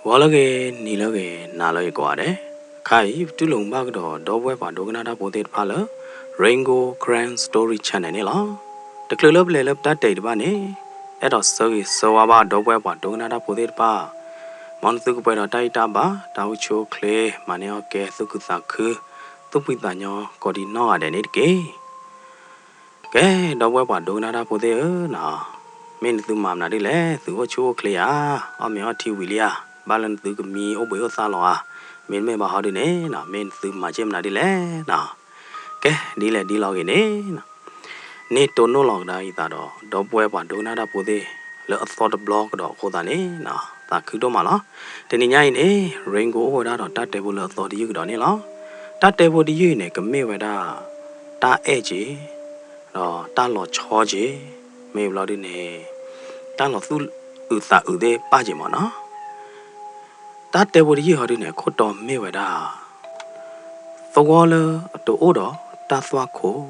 ဂီၤလၢအဂ့ၤ, နံၤလၢအဂ့ၤ, နၤလၢအဂ့ၤကိးဂၤဒဲး. အခါအံၤ ပတူၢ်လိာ်ဘၣ်ကဒီး ဒီပုၢ်ဝဲၢ်ပှၤဒိကနၣ်တၢ်ဖိသ့ၣ်တဖၣ်လၢ Rain Gold Karen Story Channel န့ၣ်လီၤ. တချုးလၢပလဲၤလၢပတၢ်တဲအံၤတဖၣ်န့ၣ်, အဲၣ်ဒိးဆၢဂ့ၤဆၢဝါဘၣ် ဒီပုၢ်ဝဲၢ်ပှၤဒိကနၣ်တၢ်ဖိသ့ၣ်တဖၣ်, မ်နသုကပှဲၤဒီးတၢ်အံၣ်တၢ်ဘါ, တၢ်အိၣ်ဆူၣ်အိၣ်ချ့, မၤန့ၢ်အီၣ်ကဲ, သူၣ်ခုသးခု, သူၣ်ဖှံသးညီ ကိးဒံနီၢ်ဂၤဒဲးန့ၣ်တက့ၢ်. ကဲ, ဒီပုၢ်ဝဲၢ်ပှၤဒိကနၣ်တၢ်ဖိသ့ၣ်ဧၢ, မ့ၢ်နသုမၤမနုၤဒ်လဲၣ်. သုအိၣ်ဆူၣ်အိၣ်ချ့ဧါ, အီၣ်မ့ၤအီထံဝံၤလံဧါ, ဘၣ်လၢနသုကမံအိၣ်ဘှံးအိၣ်သါလီၤဧါ, မ့တမ့ၢ်ဘၣ်ဟီဒုန့ၣ်, မ့ၢ်နသုမၤစ့ၢ်မနုၤဒ်လဲၣ်. ကဲ, ဒ်လဲၣ်ဒ်လဲၣ်ဂ့ၤန့ၣ်, န့ၢ်တိၢ်နီၣ်လီၤကဒါအသးဒီး ဒီပုၢ်ဝဲၢ်ပှၤဒိကနၣ်တၢ်ဖိသ့ၣ် လၢအသီတဘျီကဒီးအဃိသတးန့ၣ်, သးခုဒိၣ်မးလီၤ. တနံၤညါအံၤန့ၣ်, Rain Gold အိၣ်ဝဲဒၣ်ဒီးတၢ်တဲဖိလၢအသီတယုၢ်ကဒီးန့ၣ်လီၤ. တၢ်တဲဖိတယုၢ်အံၤန့ၣ် ကမ့ၢ်ဝဲဒၣ် တၢ်အဲၣ်က့ၤ, ဒီးတၢ်လီၤဆီက့ၤ, မ့ၢ်ဘျီဒုန့ၣ်, တၢ်လီၤသူၣ်အုးသးအုးသ့ၣ်ပၣ်က့ၤမးနီၤ. တၢ်တဲဖိတယုၢ်ဟီဒုန့ၣ် အခိၣ်တီမ့ၢ်ဝဲဒၣ် သဝီလၢအတအိၣ်ဒီးတၢ်သွၣ်ခိၣ်.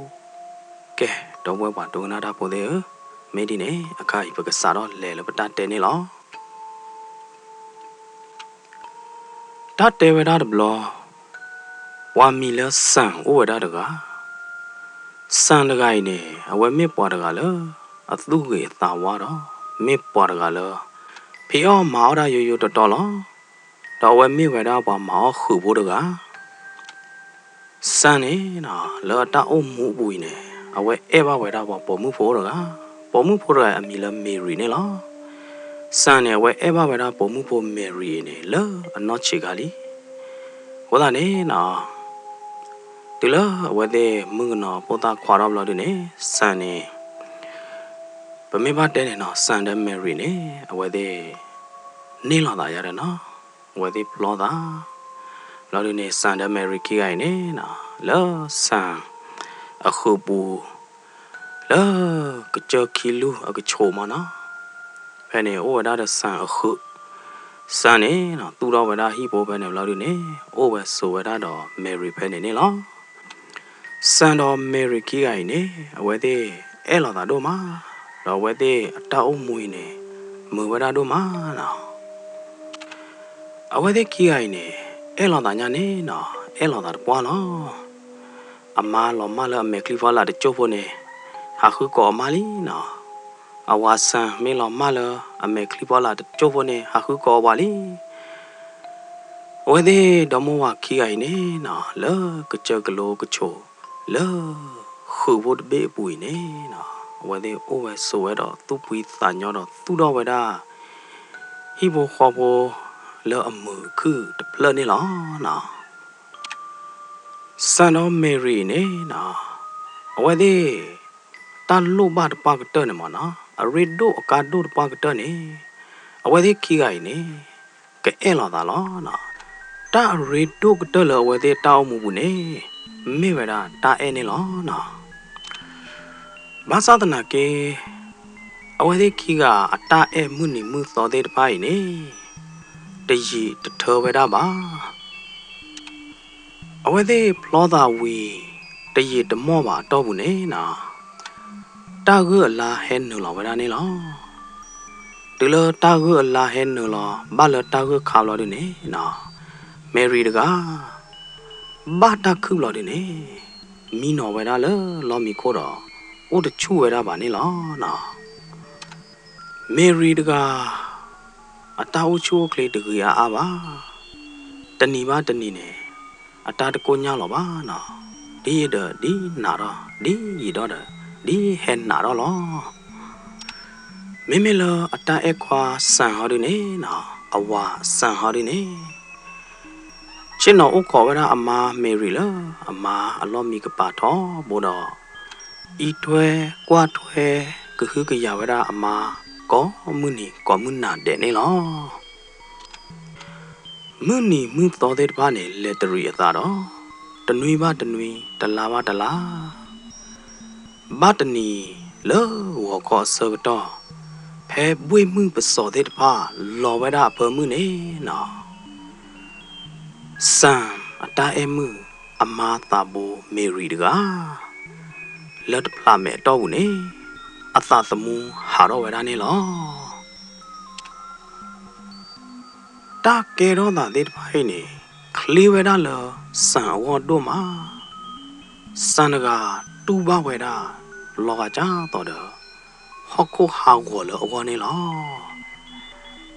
ကဲ, ဒီပုၢ်ဝဲၢ်ပှၤဒိကနၣ်တၢ်ဖိသ့ၣ်ဧၢ, မ့ၢ်ဒ်န့ၣ်အခါအံၤ ပကစးထီၣ်လဲၤလၢပတၢ်တဲန့ၣ်လီၤ. တၢ်တဲဝဲဒၣ်တဘျီ, ပှၤမံၤလၢစၣ်အိၣ်ဝဲဒၣ်တဂၤ. စၣ်တဂၤအံၤန့ၣ် အဝဲမ့ၢ်ပှၤတဂၤလၢ အသူၣ်ဂ့ၤအသးဝါဒီး မ့ၢ်ပှၤတဂၤလၢ ဖံးအီၣ်မၤအီၣ်တၢ်ယိယိတီတီလီၤ. ဒီးအဝဲမ့ၢ်ဝဲဒၣ်ပှၤမၤအီၣ်ဃုာ်ဖိတဂၤ. စၣ်န့ၣ် လၢအတၢ်အိၣ်မူအပူၤအံၤန့ၣ် အဝဲအဲၣ်ဘၣ်ဝဲဒၣ်ပှၤပိာ်မုၣ်ဖိတဂၤ. ပိာ်မုၣ်ဖိတဂၤအမံၤလၢ Mary န့ၣ်လီၤ. စၣ်န့ၣ် အဝဲအဲၣ်ဘၣ်ဝဲဒၣ်ပိာ်မုၣ်ဖိ Mary အံၤန့ၣ် လၢအနီၢ်ဆံးခါလံ. အဃိသတးန့ၣ်, တုၤလၢအဝဲသ့ၣ်မုၣ်ကနီၤပိာ်သၣ်ခွါထီၣ်ဘျီဒုန့ၣ်, စၣ်န့ၣ် ပမ့ၢ်ဘၣ်တဲန့ၣ်နီၤ, စၣ်ဒီး Mary န့ၣ် အဝဲသ့ၣ် န့ၢ်လိာ်သးယါဒီးနီၤ, အဝဲသ့ၣ်ဖျီသး. ဘျီဒုန့ၣ် စၣ်ဒီး Mary ခံဂၤအံၤန့ၣ်, လၢစၣ်အဃုာ်ပူၤ, လၢကစၢၢ်ခံလူၢ်အကဆိးမးနီၤ, ဖဲန့ၣ်အိၣ်ဝဲဒၣ်ဒီးစၣ်အဃုာ်. စၣ်န့ၣ် သူၣ်ထီၣ်ဝဲဒၣ်ဟံၣ်ဖိဖဲန့ၣ်ဘျီဒုန့ၣ်, အိၣ်ဝဲဆိးဝဲဒၣ်ဒီး Mary ဖဲန့ၣ်န့ၣ်လီၤ. စၣ်ဒီး Mary ခံဂၤအံၤန့ၣ် အဝဲသ့ၣ်အဲၣ်လိာ်သးဒိၣ်မး, ဒီးအဝဲသ့ၣ်အတၢ်အိၣ်မူအံၤန့ၣ် မုာ်ဝဲဒၣ်ဒိၣ်မးနီၤ. အဝဲသ့ၣ်ခံဂၤအံၤန့ၣ် အဲၣ်လိာ်သးညါန့ၣ်နီၤ, အဲၣ်လိာ်သးတပှၢ်လီၤ. အမါလီၤမၢ်လၢအမဲာ်ချံဖီလာ်တကၠိၢ်ဖိန့ၣ် ဟးဃုကိးအမါလံနီၤ. အဝၤစၣ်မ့ၢ်လီၤမၢ်လၢအမဲာ်ချံဖီလာ်တကၠိၢ်ဖိန့ၣ် ဟးဃုကိးအဝၤလံ. အဝဲသ့ၣ်ဒီမိၢ်ဝၤခံဂၤအံၤန့ၣ်နီၤ, လၢကစၢၢ်ကလိကဆိး, လၢဃုာ်ဖိတဘ့ၣ်အပူၤအံၤန့ၣ်နီၤ, အဝဲသ့ၣ်အိၣ်ဝဲဆိးဝဲဒီးသူၣ်ဖှံသးညီဒီးသူၣ်ထီၣ်ဝဲဒၣ် ဟံၣ်ဖိဃီဖိလၢအမုာ်အခုၣ်တဖျၢၣ်န့ၣ်လီၤ. စၣ်ဒီး Mary အံၤန့ၣ်နီၤ, အဝဲသ့ၣ် တၢ်လိၣ်ဘၣ်တပှၢ်ကတၢၢ်န့ၣ်မးနီၤ, အရ့ဒိၣ်အကါဒိၣ်တပှၢ်ကတၢၢ်န့ၣ်, အဝဲသ့ၣ်ခံဂၤအံၤန့ၣ် ကအဲၣ်လိာ်သးလီၤ. တၢ်အရ့ဒိၣ်ကတၢၢ်လၢအဝဲသ့ၣ်တၢ်အိၣ်မူပူၤန့ၣ် မ့ၢ်ဝဲဒၣ်တၢ်အဲၣ်န့ၣ်လီၤ. ဘၣ်ဆၣ်သနာ်က့ အဝဲသ့ၣ်ခံဂၤအတၢ်အဲၣ်မုၢ်နံၤမုၢ်သီသ့ၣ်တဖၣ်အံၤန့ၣ် တယံာ်တထၢဝဲဒၣ်ဘၣ်. အဝဲသ့ၣ်ဖျီသးဝံၤ တယံာ်တမီၢ်ဘၣ်အတီၢ်ပူၤန့ၣ်နီၤ, တၢ်ဂိၢ်အလါဟဲနုာ်လီၤဝဲဒၣ်န့ၣ်လီၤ. တုၤလၢတၢ်ဂိၢ်အလါဟဲနုာ်လီၤ ဘၣ်လၢတၢ်ဂိၢ်ခါဘျီဒုန့ၣ်နီၤ, Mary တဂၤ ဘၣ်တၢ်ခုၣ်ဘျီဒုန့ၣ် မံနီၤဝဲဒၣ်လၢလီၢ်မံခိၣ်ဒီး အိၣ်တဆူၣ်ဝဲဒၣ်ဘၣ်န့ၣ်လီၤ. Mary တဂၤ အတၢ်အိၣ်ဆူၣ်အိၣ်ချ့တဂ့ၤအါအါဘၣ်. တနံၤဘၣ်တနံၤန့ၣ် အတၢ်တကိၢ်ညါလီၤဘၣ်နီၤ, ဒ်ယံာ်ဒီးဒ်နးထီၣ်, ဒ်ယံာ်ထီၣ်ဒီးဒ်ဟဲနးထီၣ်လီၤ. မ့မ့ၢ်လၢအတၢ်အဲၣ်ခွါစၣ်ဟီဒုန့ၣ်နီၤ, အဝၤစၣ်ဟီဒုန့ၣ် ဆ့ၣ်နီၤအိၣ်ခိးဝဲဒၣ်အမါ Mary လၢအမါအလီၢ်မံကပၤထီဘိဒီး အံးထွဲကွၢ်ထွဲ ကဟုကယာ်ဝဲဒၣ်အမါ ကိးမုၢ်နံၤကိးမုၢ်နၤဒဲးန့ၣ်လီၤ. မုၢ်နံၤမုၢ်သီသ့ၣ်တဖၣ်န့ၣ် လဲၤတရံးအသးဒီး တနွံဘၣ်တနွံ တလါဘၣ်တလါ ဘၣ်တနံၤလၢဂီၤခီအဆၢကတီၢ် ဖဲဘှ့ၣ်မုၢ်ပစီၤသ့ၣ်တဖၣ်လီၤဝဲဒၣ်အဖၢမုၢ်န့ၣ်နီၤ, စၣ်အတၢ်အဲၣ်မုၣ် အမါသးဘိ Mary တဂၤ လၢတဖျးမဲာ်အတီၢ်ပူၤန့ၣ် အသးသမူဟးထီၣ်ဝဲဒၣ်န့ၣ်လီၤ. တၢ်ကဲထီၣ်သးသ့ၣ်တဖၣ်အံၤန့ၣ် ချ့ဝဲဒၣ်လၢ စၣ်အဂီၢ်ဒိၣ်မး. စၣ်တဂၤတူၢ်ဘၣ်ဝဲဒၣ် လီၤဂာ်ကၢ်သိးဒီး ဟီၣ်ခိၣ်ဟးဂီၤလၢအဂီၢ်န့ၣ်လီၤ.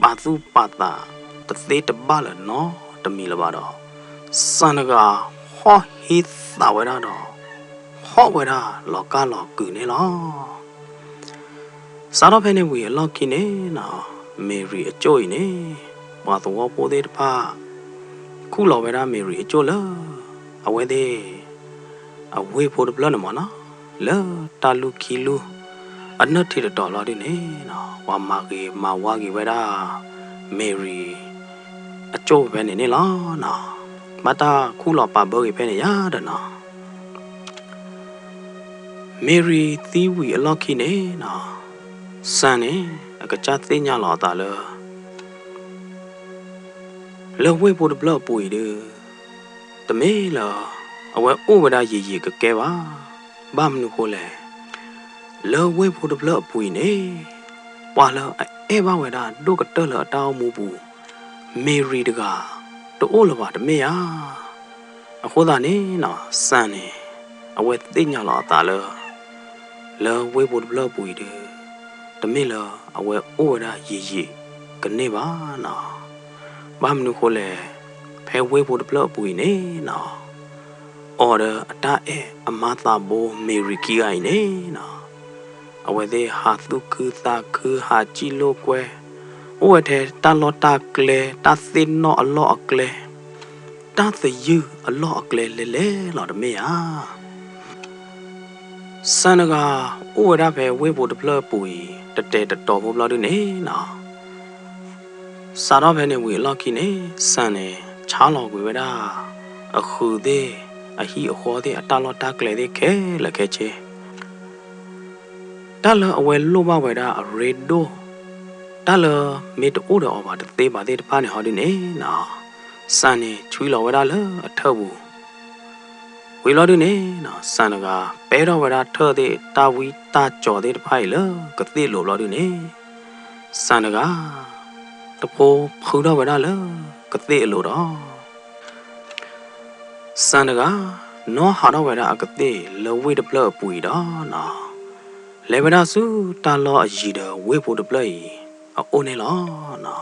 ပာ်သူၣ်ပာ်သးတသ့တဘၣ်လၢၤနီတမံၤလၢၤဘၣ်ဒီး စၣ်တဂၤဟီၣ်ဟ့သးဝဲဒၣ်ဒီး ဟီၣ်ဝဲဒၣ်လီၤကၢ်လီၤကုာ်န့ၣ်လီၤ. စးထီၣ်ဖဲန့ၣ်ဝံၤအလီၢ်ခံန့ၣ်နီၤ, မ့ၤရံၤအကၠိၣ်အံၤန့ၣ် ပှၤသဝီဖိသ့ၣ်တဖၣ် ခူၣ်လီၤဝဲဒၣ်မ့ၤရံၤအကၠိၣ်လၢ အဝဲသ့ၣ် အဝ့ၢ်ဖိတဖျၢၣ်န့ၣ်မ့ၢ်နီၤ, လၢတၢ်လူၢ်ခံလူၢ် အနၢၣ်ထံးတတီၤလီၤဒုန့ၣ်နီၤ, ပှၤမၤဂ့ၤမၤဝါဂ့ၤဝဲဒၣ် မ့ၤရံၤအကၠိၣ်ဖဲန့ၣ်န့ၣ်လီၤနီၤ. ဘၣ်တၢ်ခူၣ်လီၤပာ်ဘၢဂ့ၤဖဲန့ၣ်ယါဒီးနီၤ, မ့ၤရံၤသံဝံၤအလီၢ်ခံန့ၣ်နီၤ, စၣ်န့ၣ် အကစၢ်သ့ၣ်ညါလီၤအသးလၢ လၢဝ့ၢ်ဖိတဖျၢၣ်အပူၤအံၤဒီး တမ့ၢ်လၢ အဝဲအိၣ်ဝဲဒၣ်ယံာ်ယံာ်ကကဲဘၣ်. ဘၣ်မနုၤဃိလဲၣ်, လၢဝ့ၢ်ဖိတဖျၢၣ်အပူၤအံၤန့ၣ် ပှၤလၢအအဲၣ်ဘၣ်ဝဲဒၣ်ဒိၣ်ကတၢၢ်လၢအတၢ်အိၣ်မူပူၤ မ့ၤရံၤတဂၤ တအိၣ်လၢၤဘၣ်တမ့ၢ်ဧါ. အဃိသတးန့ၣ်နီၤ, စၣ်န့ၣ် အဝဲသ့ၣ်ညါလီၤအသးလၢ လၢဝ့ၢ်ဖိတဖျၢၣ်အပူၤအံၤဒီး တမ့ၢ်လၢအဝဲအိၣ်ဝဲဒၣ်ယံာ်ယံာ်ကန့ၢ်ဘၣ်နီၤ. ဘၣ်မနုၤဃိလဲၣ်, ဖဲဝ့ၢ်ဖိတဖျၢၣ်အပူၤအံၤန့ၣ်နီၤ, အီၤဒီးအတၢ်အဲၣ်အမါသးဘိမ့ၤရံၤခံဂၤအံၤန့ၣ်နီၤ, အဝဲသ့ၣ်ဟးသူၣ်ခုသးခု ဟးစံၣ်လိာ်ကွဲ, အိၣ်ဝဲထဲတၢ်လီၢ်တၢ်ကျဲ တၢ်သ့ၣ်နီၣ်အလီၢ်အကျဲ တၢ်သယုၢ်အလီၢ်အကျဲလဲၤလဲၤလီၤတမ့ၢ်ဧါ. စၣ်တဂၤ အိၣ်ဝဲဒၣ်ဖဲဝ့ၢ်ဖိတဖျၢၣ်အပူၤအံၤ တတဲာ်တတီၤဖိဘျီဒုန့ၣ်နီၤ, စးထီၣ်ဖဲန့ၣ်ဝံၤအလီၢ်ခံန့ၣ် စၣ်န့ၣ် ဆါလီၤကွံာ်ဝဲဒၣ် အဃုာ်သ့ၣ် အဟံၣ်အဃီသ့ၣ် အတၢ်လီၢ်တၢ်ကျဲသ့ၣ်ခဲလၢာ်ခဲဆ့ တၢ်လၢအဝဲလိၣ်ဘၣ်ဝဲဒၣ်အရ့ဒိၣ်, တၢ်လၢမ့ၢ်တအိၣ်ဒီးအီၤဘၣ်တသ့ဘၣ်သ့ၣ်တဖၣ်န့ၣ်ဟီဒုန့ၣ်နီၤ, စၣ်န့ၣ်ဆွံလီၤဝဲဒၣ်လၢအထၢၣ်ပူၤ, ဝံၤဘျီဒုန့ၣ်နီၤ စၣ်တဂၤ ပဲထီၣ်ဝဲဒၣ်ထၢၣ်သ့ၣ်တၢ်ဝံတၢ်ကၠီၤသ့ၣ်တဖၣ်အံၤလၢကသ့ၣ်လိၤဘျီဒုန့ၣ်, စၣ်တဂၤ တဖိဖုထီၣ်ဝဲဒၣ်လၢကသ့ၣ်အလိၤဒီး စၣ်တဂၤ နီၣ်ဟးထီၣ်ဝဲဒၣ်အကသ့ၣ်လၢဝ့ၢ်တဖျၢၣ်အပူၤအံၤဒီးနီၤ, လဲၤဝဲဒၣ်ဆူတၢ်လီၢ်အယံၤဒီးဝ့ၢ်ဖိတဖျၢၣ်အံၤအအိၣ်န့ၣ်လီၤ.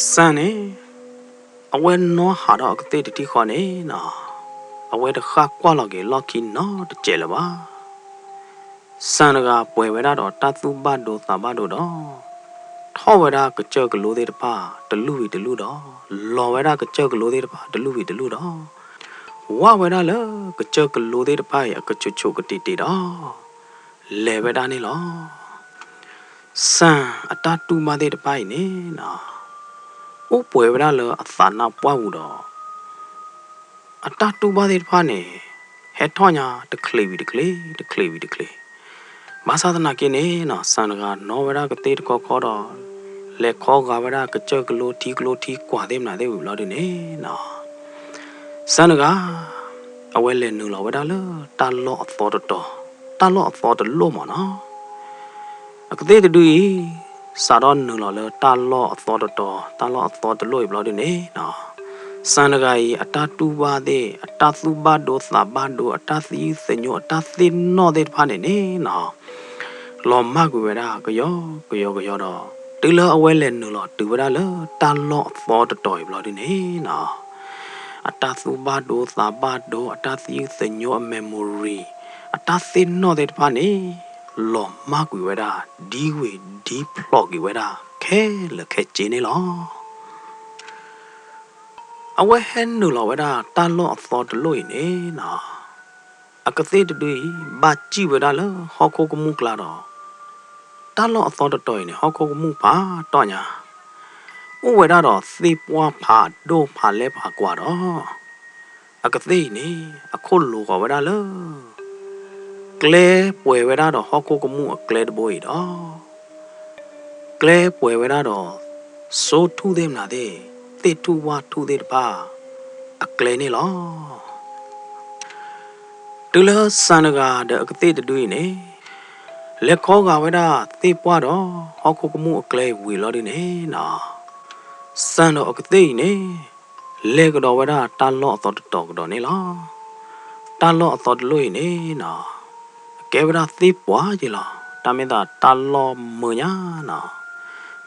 စၣ်န့ၣ် အဝဲနီၣ်ဟးထီၣ်အကသ့ၣ်တထံၣ်ဃီန့ၣ်နီၤ, အဝဲတဃၣ်ကွၢ်လီၤက့ၤလီၢ်ခံနီတစဲးလၢၤဘၣ်. စၣ်တဂၤပှဲၤဝဲဒၣ်ဒီးတၢ်သူၣ်ဘၣ်ဒိသးဘၣ်ဒိဒီး ထီၣ်ဝဲဒၣ်ကစၢၢ်ကလိသ့ၣ်တဖၣ်တလူၢ်ဝံၤတလူၢ်ဒီး လီၤဝဲဒၣ်ကစၢၢ်ကလိသ့ၣ်တဖၣ်တလူၢ်ဝံၤတလူၢ်ဒီး ဝၣ်ဝဲဒၣ်လၢကစၢၢ်ကလိသ့ၣ်တဖၣ်အံၤအကဆူးဆူးကတံာ်တံာ်ဒီး လဲၤဝဲဒၣ်န့ၣ်လီၤ. စၣ်အတၢ်တူၢ်ဘၣ်သ့ၣ်တဖၣ်အံၤန့ၣ်နီၤ, အိၣ်ပှဲၤဝဲဒၣ်လၢအသးနါပှၢ်ပူၤဒီး အတၢ်တူၢ်ဘၣ်သ့ၣ်တဖၣ်န့ၣ် ဟဲထီၣ်ညါတချ့းဝံၤတချ့း တချ့းဝံၤတချ့း, ဘၣ်ဆၣ်သနာ်က့န့ၣ်နီၤ စၣ်တဂၤနီၣ်ဝဲဒၣ်ကသ့ၣ်တခီခီဒီး လဲၤခီဂာ်ဝဲဒၣ်ကစၢၢ်ကလိထံကလိထံကွၢ်သ့ၣ်မနုၤသ့ၣ်ဝံၤဘျီဒုန့ၣ်နီၤ စၣ်တဂၤ အဝဲလဲၤနုာ်လီၤဝဲဒၣ်လၢတၢ်လီၢ်အသီတတီၤ, တၢ်လီၢ်အသီတလိၣ်မ့ၢ်နီၤ. အကသ့ၣ်တဒုအံၤ စးထီၣ်နုာ်လီၤလၢတၢ်လီၢ်အသီတတီၤ တၢ်လီၢ်အသီတလိၣ်အံၤဘျီဒုန့ၣ်နီၤ, စၣ်တဂၤအံၤအတၢ်တူၢ်ဘၣ်သ့ၣ် အတၢ်သူၣ်ဘၣ်ဒိသးဘၣ်ဒိ အတၢ်သယုၢ်သညိ အတၢ်သ့ၣ်နီၣ်သ့ၣ်တဖၣ်န့ၣ်န့ၣ်နီၤ လီၤမၢ်ကွံာ်ဝဲဒၣ်ကယီကယီကယီဒီး တုၤလၢအဝဲလဲၤနုာ်လီၤတုၤဝဲဒၣ်လၢတၢ်လီၢ်အသီတတီၤအံၤဘျီဒုန့ၣ်နီၤ, အတၢ်သူၣ်ဘၣ်ဒိသးဘၣ်ဒိ အတၢ်သယုၢ်သညိ အ memory အတၢ်သ့ၣ်နီၣ်သ့ၣ်တဖၣ်န့ၣ် လီၤမၢ်ကွံာ်ဝဲဒၣ် ဒ်ဝ့ၤဒ်ဖျိးက့ၤဝဲဒၣ်ခဲလၢာ်ခဲဆ့န့ၣ်လီၤ. အဝဲဟဲနုာ်လီၤဝဲဒၣ်တၢ်လီၢ်အသီတလိၣ်အံၤန့ၣ်နီၤ, အကသ့ၣ်တဒုအံၤ ဘၣ်စံၣ်ဝဲဒၣ်လၢဟီၣ်ခိၣ်ကမူၣ်ကျါဒီး တၢ်လီၢ်အသီတတီၤအံၤန့ၣ် ဟီၣ်ခိၣ်ကမူၣ်ဖးတီၢ်ညါ, အိၣ်ဝဲဒၣ်ဒီးသ့ၣ်ပှၢ်ဖးဒိၣ်ဖးလဲၢ်ဖးကွၢ်ဒီး အကသ့ၣ်အံၤန့ၣ် အခိၣ်လိၤဃီၤဝဲဒၣ်လၢ ကျဲပှဲၤဝဲဒၣ်ဒီးဟီၣ်ခိၣ်ကမူၣ်အကျဲတဘိအံၤဒီး ကျဲပှဲၤဝဲဒၣ်ဒီး စိထူၣ်သ့ၣ်မနုၤသ့ၣ် သ့ၣ်ထူၣ်ဝၣ်ထူၣ်သ့ၣ်တဖၣ် အကျဲန့ၣ်လီၤ. တုၤလၢစၣ်တဂၤဒီးအကသ့ၣ်တဒုအံၤန့ၣ် လဲၤခီဂာ်ဝဲဒၣ်သ့ၣ်ပှၢ်ဒီး ဟီၣ်ခိၣ်ကမူၣ်အကျဲအံၤဝံၤလီၤဒုန့ၣ်နီၤ, စၣ်ဒီးအကသ့ၣ်အံၤန့ၣ် လဲၤကဒီးဝဲဒၣ်တၢ်လီၢ်အသီတတီၤကဒီးန့ၣ်လီၤ. တၢ်လီၢ်အသီတလီၢ်အံၤန့ၣ်နီၤ, အကဲဝဲဒၣ်သ့ၣ်ပှၢ်က့ၤလီၤ. တၢ်မ့ၢ်သးတၢ်လီၢ်မုာ်ညါနီၤ,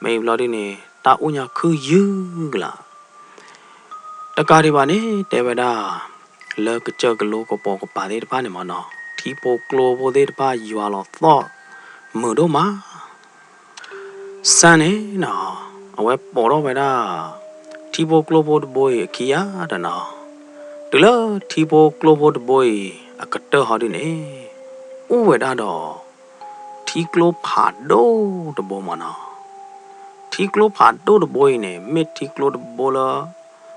မ့ၢ်အံၤဘျီဒုန့ၣ် တၢ်အိၣ်ညါခုၣ်ယုၢ်ကလး တကးဒံးဘၣ်န့ၣ် တဲဝဲဒၣ် လၢကစၢၢ်ကလိကပိာ်ကပၤသ့ၣ်တဖၣ်န့ၣ်မ့ၢ်နီၤ, ထံဖိကျိဖိသ့ၣ်တဖၣ်ယွၤလီၤသီၣ်မုာ်ဒိၣ်မး. စၣ်န့ၣ်နီၤ, အဝဲပိာ်ထီၣ်ဝဲဒၣ် ထံဖိကျိဖိတဘိအံၤအခံဂၤဒီးနီၤ, တုၤလၢထံဖိကျိဖိတဘိအံၤ အကတၢၢ်ဟီဒုန့ၣ် အိၣ်ဝဲဒၣ်ဒီး ထံကျိဖးဒိၣ်တဘိမ့ၢ်နီၤ. ထံကျိဖးဒိၣ်တဘိအံၤန့ၣ် မ့ၢ်ထံကျိတဘိလၢ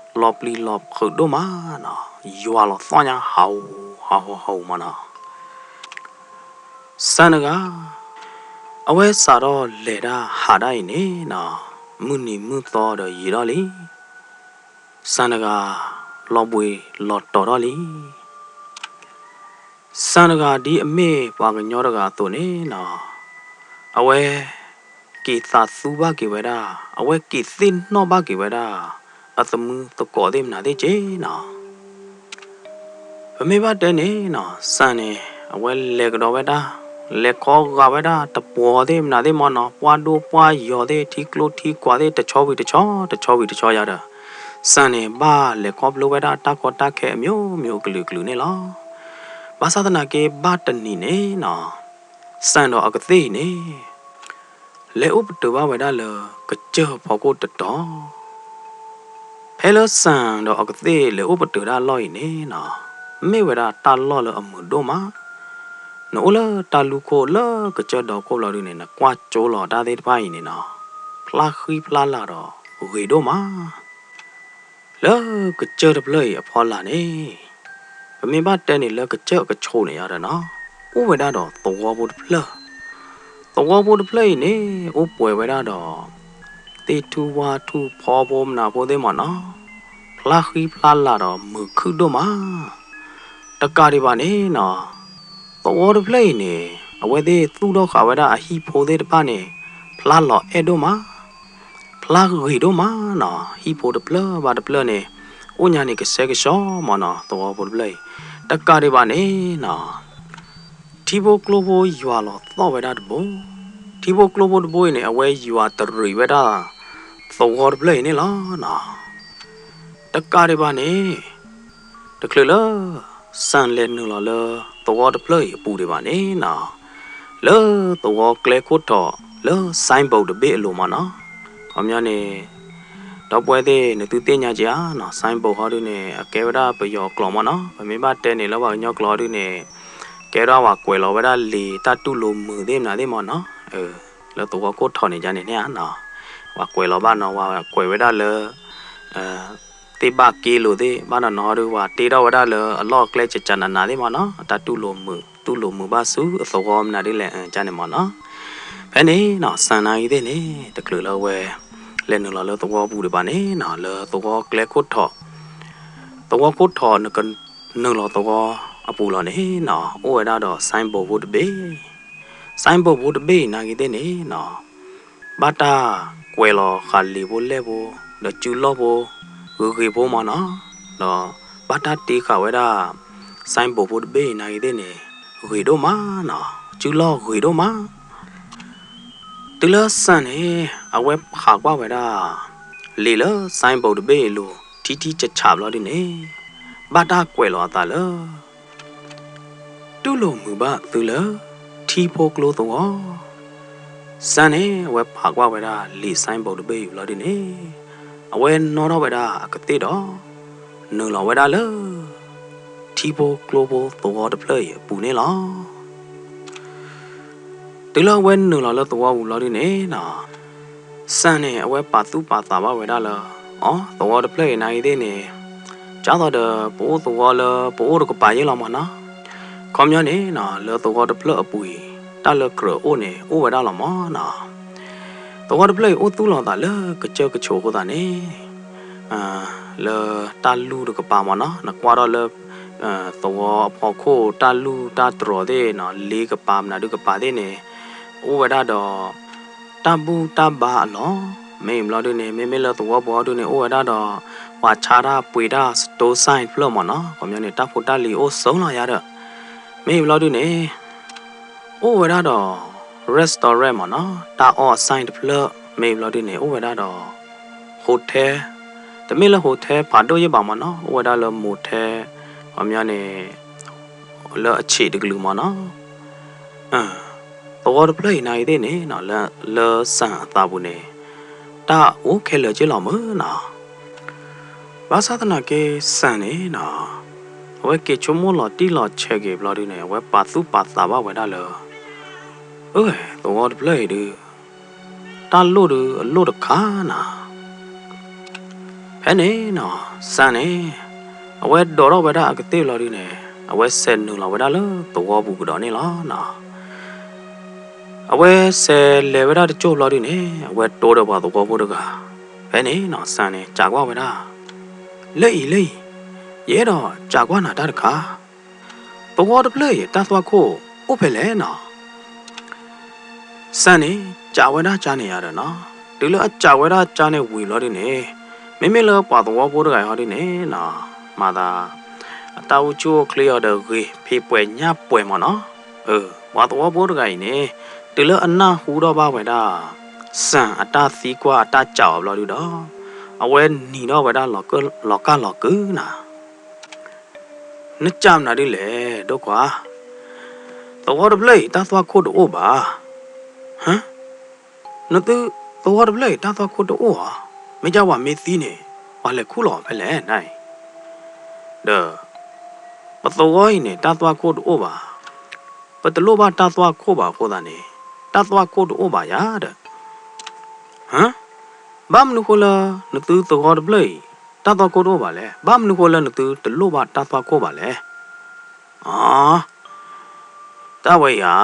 လီၤပျံၤလီၤဖုးဒိၣ်မးနီၤ, ယွၤလီၤသီၣ်ညါဟးဟးဟးမ့ၢ်နီၤ. စၣ်တဂၤ အဝဲစးထီၣ်လဲၤတၢ်ဟးတၢ်အံၤန့ၣ်နီၤ, မုၢ်နံၤမုၢ်သီဒီးယံာ်ထီၣ်လံ. စၣ်တဂၤ လီၤဘှံးလီၤတီၤထီၣ်လံ. စၣ်တဂၤဒ်အမ့ၢ်ပှၤကညီတဂၤအသိးန့ၣ်နီၤ, အဝဲက့ၤသးသူဘၣ်က့ၤဝဲဒၣ်, အဝဲက့ၤသ့ၣ်နီၣ်ဘၣ်က့ၤဝဲဒၣ် အသမုသကိးသ့ၣ်မနုၤသ့ၣ်က့နီၤ. ပမ့ၢ်ဘၣ်တဲန့ၣ်နီၤ, စၣ်န့ၣ် အဝဲလဲၤကဒီးဝဲဒၣ်, လဲၤခီဂာ်ဝဲဒၣ်တပှီၤသ့ၣ်မနုၤသ့ၣ်မ့ၢ်နီၤ, ပှၢ်ဒိၣ်ပှၢ်ယီၤသ့ၣ် ထံကျိထံကွာ်သ့ၣ် တဆီဝံၤတဆီ, တဆီဝံၤတဆီယၤဒီး စၣ်န့ၣ် ဘၣ်လဲၤခီဖျိဝဲဒၣ်တၢ်ကီတၢ်ခဲအမျိုးမျိုးအကလုာ်ကလုာ်န့ၣ်လီၤ. ဘၣ်ဆၣ်သနာ်က့ ဘၣ်တနံၤန့ၣ်နီၤ, စၣ်ဒီးအကသ့ၣ်အံၤန့ၣ် လဲၤအိၣ်ပတုာ်ဘၣ်ဝဲဒၣ်လၢကစၢၢ်ဖီခိၣ်တတီၤ ဖဲလၢစၣ်ဒီးအကသ့ၣ်လဲၤအိၣ်ပတုာ်တၢ်လီၢ်အံၤန့ၣ်နီၤ, မ့ၢ်ဝဲဒၣ်တၢ်လီၢ်လၢအမုာ်ဒိၣ်မး. နအိၣ်လၢတၢ်လူၢ်ခိၣ်လၢကစၢၢ်ဒီခိၣ်ဘျီဒုန့ၣ် နကွၢ်ကၠိလီၤတၢ်သ့ၣ်တဖၣ်အံၤန့ၣ်နီၤ, ဖျါဃံဖျါလၤဒီးဂ့ၤဒိၣ်မး. လၢကစၢၢ်တဖျၢၣ်အံၤအဖီလာ်န့ၣ်, ပမ့ၢ်ဘၣ်တဲန့ၣ်လၢကစၢၢ်အကဆိးန့ၣ်ယၤဒီးနီၤ, အိၣ်ဝဲဒၣ်ဒီးသဝီဖိတဖျၢၣ်. သဝီဖိတဖျၢၣ်အံၤန့ၣ် အိၣ်ပှဲၤဝဲဒၣ်ဒီး သ့ၣ်ထူၣ်ဝၣ်ထူၣ်ဖီဖိမနၤဖိသ့ၣ်မ့ၢ်နီၤ, ဖျါဃံဖျါလၤဒီးမုာ်ခုၣ်ဒိၣ်မး. တကးဒံးဘၣ်န့ၣ်နီၤ, သဝီတဖျၢၣ်အံၤန့ၣ် အဝဲသ့ၣ်သူၣ်ထီၣ်ဃာ်ဝဲဒၣ်အဟံၣ်ဖိသ့ၣ်တဖၣ်န့ၣ် ဖျါလီၤအဲၣ်ဒိၣ်မး ဖျါဂ့ၤဒိၣ်မးနီၤ. ဟံၣ်ဖိတဖျၢၣ်ဘၣ်တဖျၢၣ်န့ၣ် အိၣ်ညါန့ၣ်ကဆှဲကဆှီမ့ၢ်နီၤ, သဝီဖိတဖျၢၣ်အံၤ. တကးဒံးဘၣ်န့ၣ်နီၤ, ထံဖိကျိဖိယွၤလီၤသီၣ်ဝဲဒၣ်တဘိ, ထံဖိကျိဖိတဘိအံၤန့ၣ် အဝဲယွၤတရံးဝဲဒၣ် သဝီတဖျၢၣ်အံၤန့ၣ်လီၤနီၤ. တကးဒံးဘၣ်န့ၣ် တချုးလၢ စၣ်လဲၤနုာ်လီၤလၢသဝီတဖျၢၣ်အံၤအပူၤဒံးဘၣ်န့ၣ်နီၤ, လၢသဝီကျဲခိၣ်ထီၣ် လၢ signboard တဘ့ၣ်အလိၤမ့ၢ်နီၤ, ခီပညီန့ၣ် ဒီပုၢ်ဝဲၢ်သ့ၣ် နသုသ့ၣ်ညါက့ၤဧါနီၤ, signboard ဟီဒုန့ၣ် အကဲဝဲဒၣ်ပယီၤကျိာ်မ့ၢ်နီၤ, ပမ့ၢ်ဘၣ်တဲန့ၣ်လၢပှၤကညီကျိာ်ဟီဒုန့ၣ် ကဲဝဲဒၣ်ပှၤကွဲးလီၤဝဲဒၣ်လံာ်တၢ်တူၢ်လိာ်မုာ်သ့ၣ်မနုၤသ့ၣ်မ့ၢ်နီၤ, လၢသဝီခိၣ်ထီၣ်န့ၣ် ကန့ၣ်န့ၣ်ဧါနီၤ, ပှၤကွဲးလီၤဘၣ်နီၤ, ပှၤကွဲးဝဲဒၣ်လၢ သ့ၣ်ဘၣ်က့လိာ်သ့ၣ် ဘၣ်နီၤနီၤဟီဒု ပှၤတ့ထီၣ်ဝဲဒၣ်လၢအလီၢ်အကျဲကကနးနးသ့ၣ်မ့ၢ်နီၤ, အတၢ်တူၢ်လိာ်မုာ် တူၢ်လိာ်မုာ်ဘၣ်ဆူအသဝီမနုၤဒ်လဲၣ် ကန့ၣ်မ့ၢ်နီၤ. ဖဲန့ၣ်နီၤ စၣ်နာ်ဂ့ၤသ့ၣ်န့ၣ် တချုးလၢအဝဲ လဲၤနုာ်လီၤလၢသဝီပူၤဒံးဘၣ်န့ၣ်နီၤ, လၢသဝီကျဲခိၣ်ထီၣ် သဝီခိၣ်ထီၣ် နကနုာ်လီၤသဝီအပူၤလီၤန့ၣ်နီၤ, အိၣ်ဝဲဒၣ်ဒီး signboard ဖိတဘ့ၣ်, signboard ဖိတဘ့ၣ်အံၤနာ်ဂ့ၤသ့ၣ်န့ၣ်နီၤ ဘၣ်တၢ်ကွဲးလီၤဃာ်လံာ်ဖိလဲၢ်ဖိ ဒီးစုလီၢ်ဖိ ဂ့ၤဂ့ၤဖိမ့ၢ်နီၤ, ဒီးဘၣ်တၢ်တ့ဃာ်ဝဲဒၣ် signboard ဖိတဘ့ၣ်အံၤနာ်ဂ့ၤသ့ၣ်န့ၣ် ဂ့ၤဒိၣ်မးနီၤ, စုလီၢ်ဂ့ၤဒိၣ်မး. တုၤလၢစၣ်န့ၣ် အဝဲဖးကွၢ်ဝဲဒၣ် လံာ်လၢ signboard တဘ့ၣ်အလိၤ ထံထံဆးဆးဘျီဒုန့ၣ် ဘၣ်တၢ်ကွဲးလီၤအသးလၢ တူၢ်လိာ်မုာ်ဘၣ်သုလၢ ထံဖိကျိသဝီ. စၣ်န့ၣ် အဝဲဖးကွၢ်ဝဲဒၣ်လံာ် signboard တဘ့ၣ်အံၤဘျီဒုန့ၣ် အဝဲနီၣ်ထီၣ်ဝဲဒၣ်အကသ့ၣ်ဒီး နုာ်လီၤဝဲဒၣ်လၢ ထံဖိကျိဖိသဝီတဖျၢၣ်အံၤအပူၤန့ၣ်လီၤ. တုၤလၢအဝဲနုာ်လီၤလၢသဝီပူၤဘျီဒုန့ၣ်နီၤ, စၣ်န့ၣ် အဝဲပာ်သူၣ်ပာ်သးဘၣ်ဝဲဒၣ်လၢ အီ သဝီတဖျၢၣ်အံၤနာ်ဂ့ၤသ့ၣ်န့ၣ် ကၢ်သိးဒီး ပအိၣ်သဝီလၢပအိၣ်တကပၤယ့ၢ်လီၤမ့ၢ်နီၤ. ခီပညီန့ၣ်နီၤ လၢသဝီတဖျၢၣ်အပူၤအံၤ တၢ်လၢကြၢးအိၣ်န့ၣ် အိၣ်ဝဲဒၣ်လီၤမ့ၢ်နီၤ. သဝီတဖျၢၣ်အံၤအိၣ်သူၣ်လီၤသးလၢကစၢၢ်ကဆိးအဃိသတးန့ၣ် လၢတၢ်လူၢ်တကပၤမ့ၢ်နီၤ နကွၢ်ထီၣ်လၢ သဝီအဖီခိၣ်တၢ်လူၢ်တၢ်တြီၤသ့ၣ်နီၤ လ့ကပၤမနုၤဒုကပၤသ့ၣ်န့ၣ် အိၣ်ဝဲဒၣ်ဒီး တၢ်ဘူၣ်တၢ်ဘါအလီၢ်, မ့ၢ်ဘျီဒုန့ၣ် မ့မ့ၢ်လၢသဝီပူၤအီၤဒုန့ၣ် အိၣ်ဝဲဒၣ်ဒီး ပှၤဆါတၢ်ပှ့ၤတၢ် stop sign တဖျၢၣ်မ့ၢ်နီၤ, ခီပညီန့ၣ် တၢ်ဖိတၢ်လံၤအိၣ်ဆိးလီၤယါဒီး မ့ၢ်ဘျီဒုန့ၣ် အိၣ်ဝဲဒၣ်ဒီး restaurant မ့ၢ်နီၤ, တၢ်အီၣ်အ sign တဖျၢၣ်, မ့ၢ်ဘျီဒုန့ၣ် အိၣ်ဝဲဒၣ်ဒီး hotel, တမ့ၢ်လၢ hotel ဖးဒိၣ်ယဲၢ်ဘၣ်မ့ၢ်နီၤ, အိၣ်ဝဲဒၣ်လၢ motel, ခီပညီန့ၣ် လၢအဆံးတကလုာ်မ့ၢ်နီၤ. သဝီတဖျၢၣ်အံၤနာ်က့သ့ၣ်န့ၣ်နီၤ, လၢ လၢစၣ်အသးပူၤန့ၣ် တၢ်အိၣ်ခဲလၢာ်က့လီၤမ့ၢ်နီၤ. ဘၣ်ဆၣ်သနာ်က့စၣ်န့ၣ်နီၤ, အဝဲက့ၤဆိကမိၣ်လီၤတံၢ်လီၤဆဲးက့ၤဘျီဒုန့ၣ် အဝဲပာ်သူၣ်ပာ်သးဘၣ်ဝဲဒၣ်လၢ အၢ သဝီတဖျၢၣ်အံၤဒု တၢ်လိၣ်ဒုအလိၣ်တခါနီၤ. ဖဲန့ၣ်နီၤ, စၣ်န့ၣ် အဝဲဒိးထီၣ်ဝဲဒၣ်အကသ့ၣ်ဘျီဒုန့ၣ် အဝဲဆဲးနုာ်လီၤဝဲဒၣ်လၢသဝီပူၤကဒီးန့ၣ်လီၤနီၤ. အဝဲဆဲးလဲၤဝဲဒၣ်တကၠိၢ်ဘျီဒုန့ၣ် အဝဲတိဒီးပှၤသဝီဖိတဂၤ, ဖဲန့ၣ်နီၤ စၣ်န့ၣ် စံးကွၢ်ဝဲဒၣ်, လၢအံၤလၢအံၤ, ယအဲၣ်ဒိးစံးကွၢ်နၤတၢ်တခါ, သဝီတဖျၢၣ်အံၤ တၢ်သွၣ်ခိၣ်အိၣ်ဖဲလဲၣ်နီၤ. စၣ်န့ၣ် စံးဝဲဒၣ်ကၠါန့ၣ်ယါဒီးနီၤ, တုၤလၢအစံးဝဲဒၣ်ကၠါန့ၣ်ဝံၤဘျီဒုန့ၣ်, မ့မ့ၢ်လၢပှၤသဝီဖိတဂၤအံၤဟီဒုန့ၣ်နီၤ, မၤသး အတၢ်အိၣ်ဆူၣ်အိၣ်ချ့အီၤဒီးဂ့ၤ ဖံးပှဲၤညၣ်ပှဲၤမ့ၢ်နီၤ. အၢ ပှၤသဝီဖိတဂၤအံၤန့ၣ် တုၤလၢအနၢ်ဟူထီၣ်ဘၣ်ဝဲဒၣ် စၣ်အတၢ်သံကွၢ်အတၢ်စံးအီၤဘျီဒုဒီး အဝဲနံၤထီၣ်ဝဲဒၣ်လီၤကၢ်လီၤကၢ်နီၤ. နစံးမနုၤဒ်လဲၣ် ဒိၣ်ခွါ, သဝီတဖျၢၣ်အံၤ တၢ်သွၣ်ခိၣ်တအိၣ်ဘၣ်. ဟါ, နသုသဝီတဖျၢၣ်အံၤ တၢ်သွၣ်ခိၣ်တအိၣ်ဧါ, မ့ၢ်ကဲပှၤမ့ၢ်သံန့ၣ် ပှၤလဲၤခူၣ်လီၤဖဲလဲၣ်နၤအံၤ, ဒီး ပသဝီအံၤန့ၣ် တၢ်သွၣ်ခိၣ်တအိၣ်ဘၣ်, ပတလိၣ်ဘၣ်တၢ်သွၣ်ခိၣ်ဘၣ်အဃိသတးန့ၣ် တၢ်သွၣ်ခိၣ်တအိၣ်ဘၣ်ယၤဒီး ဟါ, ဘၣ်မနုၤဃိလၢနသုသဝီတဖျၢၣ်အံၤ တၢ်သွၣ်ခိၣ်တအိၣ်ဘၣ်လဲၣ်. ဘၣ်မနုၤဃိလၢနသုတလိၣ်ဘၣ်တၢ်သွၣ်ခိၣ်ဘၣ်လဲၣ်. အ တၢ်ဝဲအံၤဧါ,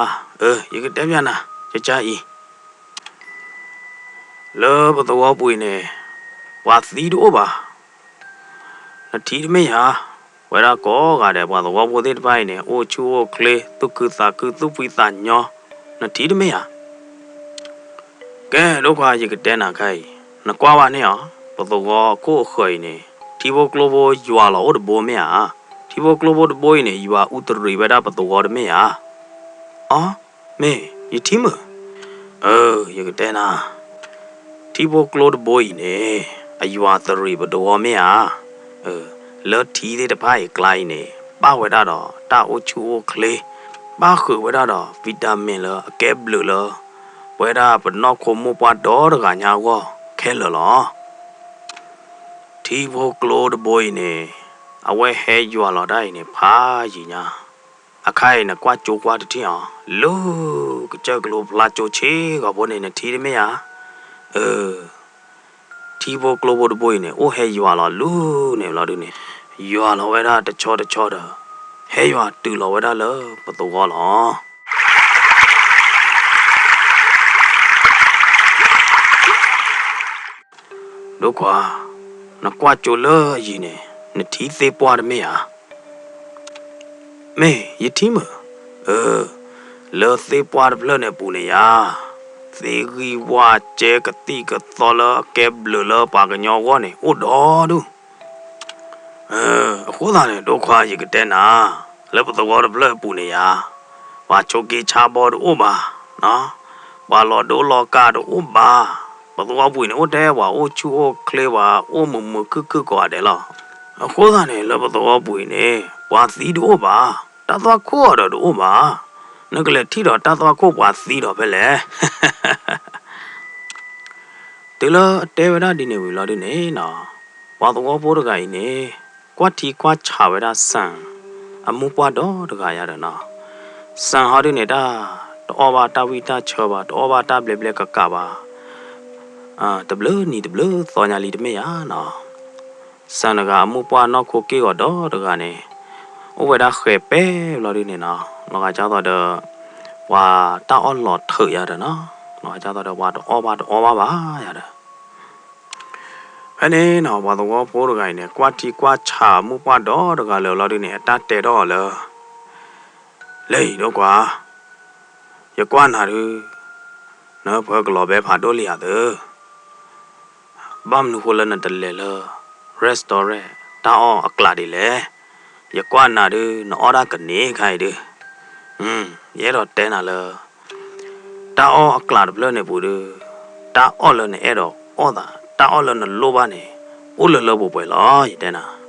အၢ ယကတဲပျးနၤ ကကါအံၤ, လၢပသဝီပူၤအံၤန့ၣ် ပှၤသံတအိၣ်ဘၣ်. နထံၣ်တမ့ၢ်ဧါ, ပဝဲဒၣ်ကိးဂၤဒဲး ပှၤသဝီဖိသ့ၣ်တဖၣ်အံၤန့ၣ် အိၣ်ဆူၣ်အိၣ်ချ့ သူၣ်ခုသးခု သူၣ်ဖှံသးညီ, နထံၣ်တမ့ၢ်ဧါ. ကဲ ဒိၣ်ခွါ ယကတဲနၤခါအံၤ, နကွၢ်ဘၣ်န့ၣ်ဧါ, ပသဝီခိၣ်အဃၢၤအံၤန့ၣ် ထံဖိကျိဖိယွၤလီၤအိၣ်တဘိမ့ၢ်ဧါ. ထံဖိကျိဖိတဘိအံၤန့ၣ် ယွၤအူတရံးဝဲဒၣ်ပသဝီတမ့ၢ်ဧါ. အ မ့ၢ် ယထံၣ်မုာ်, အၢ ယကတဲနၤ, ထံဖိကျိတဘိအံၤန့ၣ် အယွၤတရံးပသဝီမ့ၢ်ဧါ. လၢထံသ့ၣ်တဖၣ်အံၤကျါအံၤန့ၣ် ပၣ်ဝဲဒၣ်ဒီးတၢ်အိၣ်ဆူၣ်အိၣ်ချ့, ပၣ်ဃုာ်ဝဲဒၣ်ဒီး vitamin လၢအကဲဘျုးလၢ ပဝဲဒၣ်ပနီၢ်ခိမိၢ်ပှၢ်ဒီတဂၤညါအဂီၢ်ခဲလၢာ်လီၤ. ထံဖိကျိတဘိအံၤန့ၣ် အဝဲဟဲယွၤလီၤတၢ်အံၤန့ၣ်ဖးယံာ်ညါ, အခါအံၤနကွၢ်ကၠိကွၢ်တထံၣ်အီၤ, လူၤကစၢၢ်ကလိဖျါကၠိဆ့ဂီၤဖိန့ၣ် နထံၣ်တမ့ၢ်ဧါ. အၢ ထံဖိကျိဖိတဘိအံၤန့ၣ် အိၣ်ဟဲယွၤလီၤလူၤန့ၣ်ဘျီဒုန့ၣ်, ယွၤလီၤဝဲဒၣ်တဆီတဆီဒီး ဟဲယွၤတုၤလီၤဝဲဒၣ်လၢပသဝီလီၤ. ဒိၣ်ခွါ, နကွၢ်ကၠိလၢအယံၤန့ၣ် နထံၣ်သ့ၣ်ပှၢ်တမ့ၢ်ဧါ. မ့ၢ် ယထံၣ်မုာ်, အၢ လၢသ့ၣ်ပှၢ်တဖျၢၣ်န့ၣ်အပူၤန့ၣ်ယါ, သ့ၣ်ဂံၢ်ဝၣ်ကဲကသံၣ်ကသီလၢအကဲဘျုးလၢပှၤကညီအဂီၢ်န့ၣ် အိၣ်ဒီဒူၣ်. အဃိသတးန့ၣ် ဒိၣ်ခွါ ယကတဲနၤ, လၢပသဝီတဖျၢၣ်အပူၤန့ၣ်ယါ, ပှၤဆိးက့ဆါဘီတအိၣ်ဘၣ်, ပှၤလီၤဒိလီၤကးတအိၣ်ဘၣ်. ပသဝီပူၤအံၤန့ၣ် အိၣ်ထဲပှၤအိၣ်ဆူၣ်အိၣ်ချ့ ပှၤအိၣ်မုာ်မုာ်ခုၣ်ခုၣ်ကိးဂၤဒဲးလီၤ. အဃိသတးန့ၣ် လၢပသဝီပူၤအံၤန့ၣ် ပှၤသံတအိၣ်ဘၣ်, တၢ်သွၣ်ခိၣ်အီၤဒီးတအိၣ်ဘၣ်. နကလဲၤထံၣ်ဒီးတၢ်သွၣ်ခိၣ်ပှၤသံဒီးဖဲလဲၣ်. တုၤလၢအတဲဝဲဒၣ်ဒ်န့ၣ်ဝံၤလီၤဒုန့ၣ်နီၤ, ပှၤသဝီဖိတဂၤအံၤန့ၣ် ကွၢ်ထံကွၢ်ဆးဝဲဒၣ်စၣ် အမိၢ်ပှၢ်ဒီတဂၤယါဒီးနီၤ, စၣ်ဟီဒုန့ၣ်တၢ် တအီၣ်ဘၣ်တၢ်ဝံၣ်တၢ်ဆၢဘၣ်, တအီၣ်ဘၣ်တၢ်ဘျဲဘျဲကးကးဘၣ်, တဘျုးနံၤတဘျုးသီညါလံတမ့ၢ်ယါနီၤ. စၣ်တဂၤအမိၢ်ပှၢ်နီၢ်ခိက့ၢ်ဂီၤဒီတဂၤန့ၣ် အိၣ်ဝဲဒၣ်ဃဲၤပဲဘျီဒုန့ၣ်နီၤ, လီၤဂာ်ဒ်သိးဒီး ပှၤတၢ်အီၣ်လီၤထုးယါဒီးနီၤ, လီၤဂာ်ဒ်သိးဒီးပှၤတအီၣ်ဘၣ်တအီဘၣ်ဘၣ်ယါဒီး ဖဲန့ၣ်နီၤ ပှၤသဝီဖိတဂၤအံၤန့ၣ် ကွၢ်ထံကွၢ်ဆးမိၢ်ပှၢ်ဒီတဂၤလၢာ်လီၤဒုန့ၣ် အတၢ်တဲထီၣ်အီၤလၢ လၢအံၤဒိၣ်ကွၢ်, ယကွၢ်နၤဒု နၢပၢၢ်ကလီၤဘဲဖးဒိၣ်လံဧါသၢ, ဘၣ်မနုၤဃိလၢနတလဲၤလၢ restaurant တၢ်အီၣ်အကျးဒ်လဲၣ်. ယကွၢ်နၤဒုး နအီၣ်တၢ်ကန့ၢ်ခါအံၤဒုး, ယအဲၣ်ဒိးတဲနၤလၢ တၢ်အီၣ်အကျးတဖျၢၣ်န့ၣ်ပူၤဒုး, တၢ်အီၣ်လၢနအဲၣ်ဒိးအီၣ်သး တၢ်အီၣ်လၢနလိၣ်ဘၣ်န့ၣ် အိၣ်လၢလၢပှဲၤပှဲၤလီၤ ယတဲနၤ.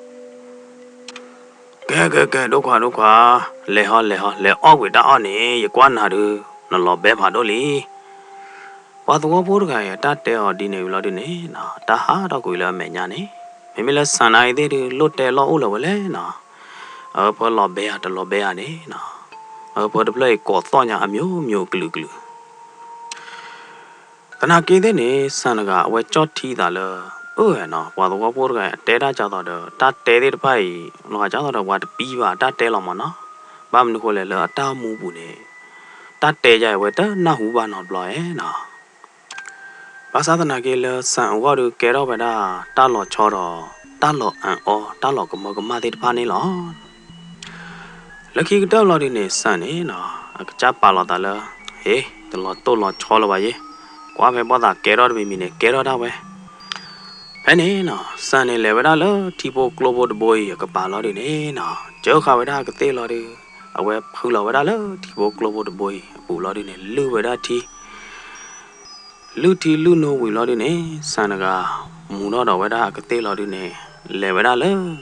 ကဲ ကဲ ကဲ ဒိၣ်ခွါ ဒိၣ်ခွါ, လဲၤဟီ လဲၤဟီ လဲၤအီၣ်ကွံာ်တၢ်အီၣ်န့ၣ် ယကွၢ်နၤဒုး နလီၤဘဲဖးဒိၣ်လံ. ပှၤသဝီဖိတဂၤအံၤ တၢ်တဲအီၤဒ်န့ၣ်ဝံၤလီၤဒုးန့ၣ်နီၤ, တၢ်ဟးထီၣ်ကွံာ်လၢအမဲာ်ညါန့ၣ်, မ့မ့ၢ်လၢ ဆၣ် နၤအံၤသ့ၣ်ဒုး လိၣ်တဲလီၢ်အိၣ်လၢၤဝဲလဲၣ်နီၤ. အဖၢလီၤဘဲဧါတလီၤဘဲဧါန့ၣ်နီၤ, အဖၢတဖျၢၣ်အံၤကိးသီၣ်ညါအမျိုးမျိုးအကလုာ်ကလုာ် သနာ်က့သ့ၣ်န့ၣ် ဆၣ်တဂၤအဝဲကၠီၣ်ထံသးလၢ အၢနီၤ, ပှၤသဝီဖိတဂၤအံၤ အတဲတၢ်ကၢ်သိးဒီး တၢ်တဲသ့ၣ်တဖၣ်အံၤ လီၤဂာ်ကၢ်သိးဒီး ပှၤတပံဘၣ်တၢ်တဲလီၤမၢ်နီၤ. ဘၣ်မနုၤဃိလဲၣ် လၢအတၢ်အိၣ်မူပူၤန့ၣ် တၢ်တဲယါအံၤ အဝဲတနၢ်ဟူဘၣ်နီတဘျီဧါနီၤ. ဘၣ်ဆၣ်သနာ်က့လၢ ဆၣ်အဂီၢ်ဒုးကဲထီၣ်ဝဲဒၣ် တၢ်လီၤဆီဒီး တၢ်လီၤအၣ်အီ တၢ်လီၤကမၢကမၣ်သ့ၣ်တဖၣ်န့ၣ်လီၤ. လၢခံကတၢၢ်လီၤဒုးန့ၣ် ဆၣ်န့ၣ်နီၤ အကစၢ်ပာ်လီၤသးလၢ ဟ့ တလီၤတိၢ်လီၤဆီလၢၤဘၣ်ယဲ, ကွၢ်ဖဲဘီၣ်သးကဲထီၣ်တမံၤမံၤန့ၣ် ကဲထီၣ်ဒၣ်ဝဲ. ဖဲန့ၣ်နီၤ ဆၣ်န့ၣ်လဲၤဝဲဒၣ်လၢထံဖိကျိဖိတဘိအံၤအကပၤလီၤဒုးန့ၣ်နီၤ, စၢဃာ်ဝဲဒၣ်အကသ့ၣ်လီၤဒုး, အဝဲဖုးလီၤဝဲဒၣ်လၢထံဖိကျိဖိတဘိအံၤအပူၤလီၤဒုးန့ၣ် လုၢ်ဝဲဒၣ်ထံ လုၢ်ထံလုၢ်နိဝံၤလီၤဒုးန့ၣ် ဆၣ်တဂၤ မူထီၣ်ဒီးဝဲဒၣ်အကသ့ၣ်လီၤဒုးန့ၣ် လဲၤဝဲဒၣ်လၢ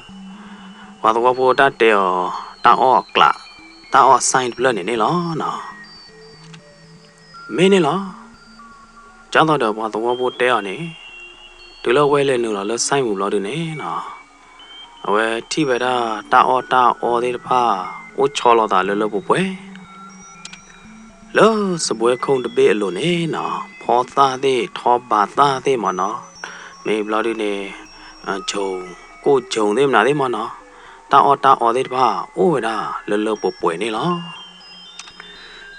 ပှၤသဝီဖိတၢ်တဲအီၤ တၢ်အီၣ်အကျး တၢ်အီၣ်အဆိုင်တဖျၢၣ်န့ၣ်န့ၣ်လီၤနီၤ. မ့ၢ်န့ၣ်လီၤ. ကၢ်သိးဒီးပှၤသဝီဖိတဲအီၤန့ၣ် တုၤလၢအဝဲလဲၤနုာ်လီၤလၢဆိုင်ပူၤဘျီဒုးန့ၣ်နီၤ, အဝဲထံၣ်ဝဲဒၣ်တၢ်အီၣ်တၢ်အီသ့ၣ်တဖၣ် အိၣ်ဆီလီၤသးလၢလၢပှဲၤပှဲၤ လၢစပွဲခိၣ်တဘ့ၣ်အလိၤန့ၣ်နီၤ, ဖီသၣ်သ့ၣ် ထီဘးသၣ်သ့ၣ်မၢ်နီၤ, မ့ၢ်ဘျီဒုးန့ၣ် ကိၣ်ကၠိသ့ၣ်မနုၤသ့ၣ်မၢ်နီၤ, တၢ်အီၣ်တၢ်အီသ့ၣ်တဖၣ် အိၣ်ဝဲဒၣ်လၢလၢပှဲၤပှဲၤန့ၣ်လီၤ.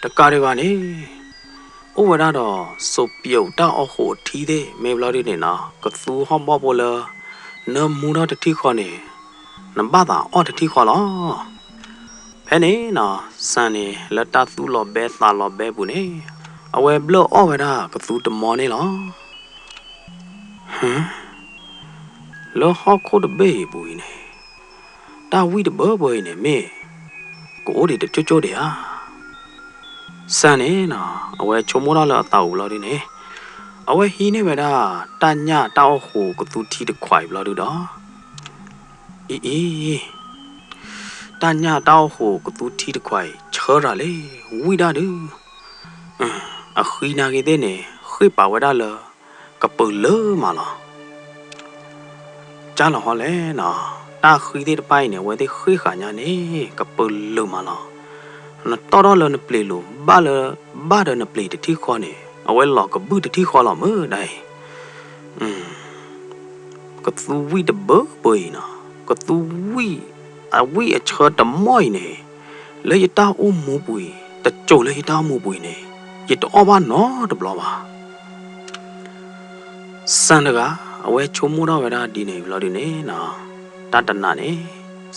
တကးဒံးဘၣ်န့ၣ် အိၣ်ဝဲဒၣ်ဒီး စိးပျိးတၢ်အီၣ်ဃိးထံသ့ၣ် မ့ၢ်ဘျီဒုးန့ၣ်နီၤ, ကသူဟီၣ်ဘီၣ်ဖိလၢ နမူထီၣ်တထံၣ်ဃီန့ၣ် နဘၣ်သးအီၣ်တထံၣ်ဃီလီၤ. ဖဲန့ၣ်နီၤ ဆၣ်န့ၣ် လၢတၢ်သူၣ်လီၤဘဲသးလီၤဘဲပူၤန့ၣ် အဝဲဘျၢၣ်အီၣ်ဝဲဒၣ်ကသူတမီန့ၣ်လီၤ. ဟၢ, လၢဟီၣ်ခိၣ်တဘ့ၣ်အံၤပူၤအံၤန့ၣ် တၢ်ဝံၣ်တဘၢဘၢအံၤန့ၣ်မ့ၢ် ကအိၣ်ဒံးတကၠိၣ်ကၠိၣ်ဒံးဧါ. ဆၣ်န့ၣ်နီၤ အဝဲဆိကမိၣ်ထီၣ်လၢအသးပူၤဘျီဒုးန့ၣ် အဝဲဟံးန့ၢ်ဝဲဒၣ် တၢ်ညၣ်တၢ်အီၣ်ဃိးကသူထံတခွးအံၤဘျီဒုးဒီး အံၤအံၤ တၢ်ညၣ်တၢ်အီၣ်ဃိးကသူထံတခွးအံၤ ဆၢတၢ်လံ ဝံၣ်ဒၣ်ဒုး အဃံနာ်က့သ့ၣ်န့ၣ် ဃ့ၢ်ပာ်ဝဲဒၣ်လၢ ကပၢၤလၢာ်မးလီၤ. ကၢ်လီၤဟီလဲၣ်နီၤ, တၢ်ဃံသ့ၣ်တဖၣ်အံၤန့ၣ် အဝဲသ့ၣ်ဃ့ၢ်ဃာ်ညါန့ၣ် ကပၢၤလၢာ်မးလီၤ. နတီၢ်ထီၣ်လၢနပျ့ၤလိၤ ဘၣ်လၢ ဘၣ်ဒီးနပျ့ၤတထံၣ်ဃီန့ၣ် အဝဲလီၤကဘုၣ်တထံၣ်ဃီလီၤမုၢ်ဒၣ်အံၤ ကသူဝံၣ်တဘၢဘၢအံၤနီၤ, ကသူဝံၣ် အဝံၣ်အဆၢတမီၢ်အံၤန့ၣ် လၢယတၢ်အိၣ်မူပူၤအံၤ တစိၤလၢယတၢ်အိၣ်မူပူၤအံၤန့ၣ် ယတအီၣ်ဘၣ်နီတဘျီဘၣ်. ဆၣ်တဂၤ အဝဲဆိကမိၣ်ထီၣ်ဝဲဒၣ်ဒ်န့ၣ်ဘျီဒုးန့ၣ်နီၤ, တၢ်တနၤန့ၣ်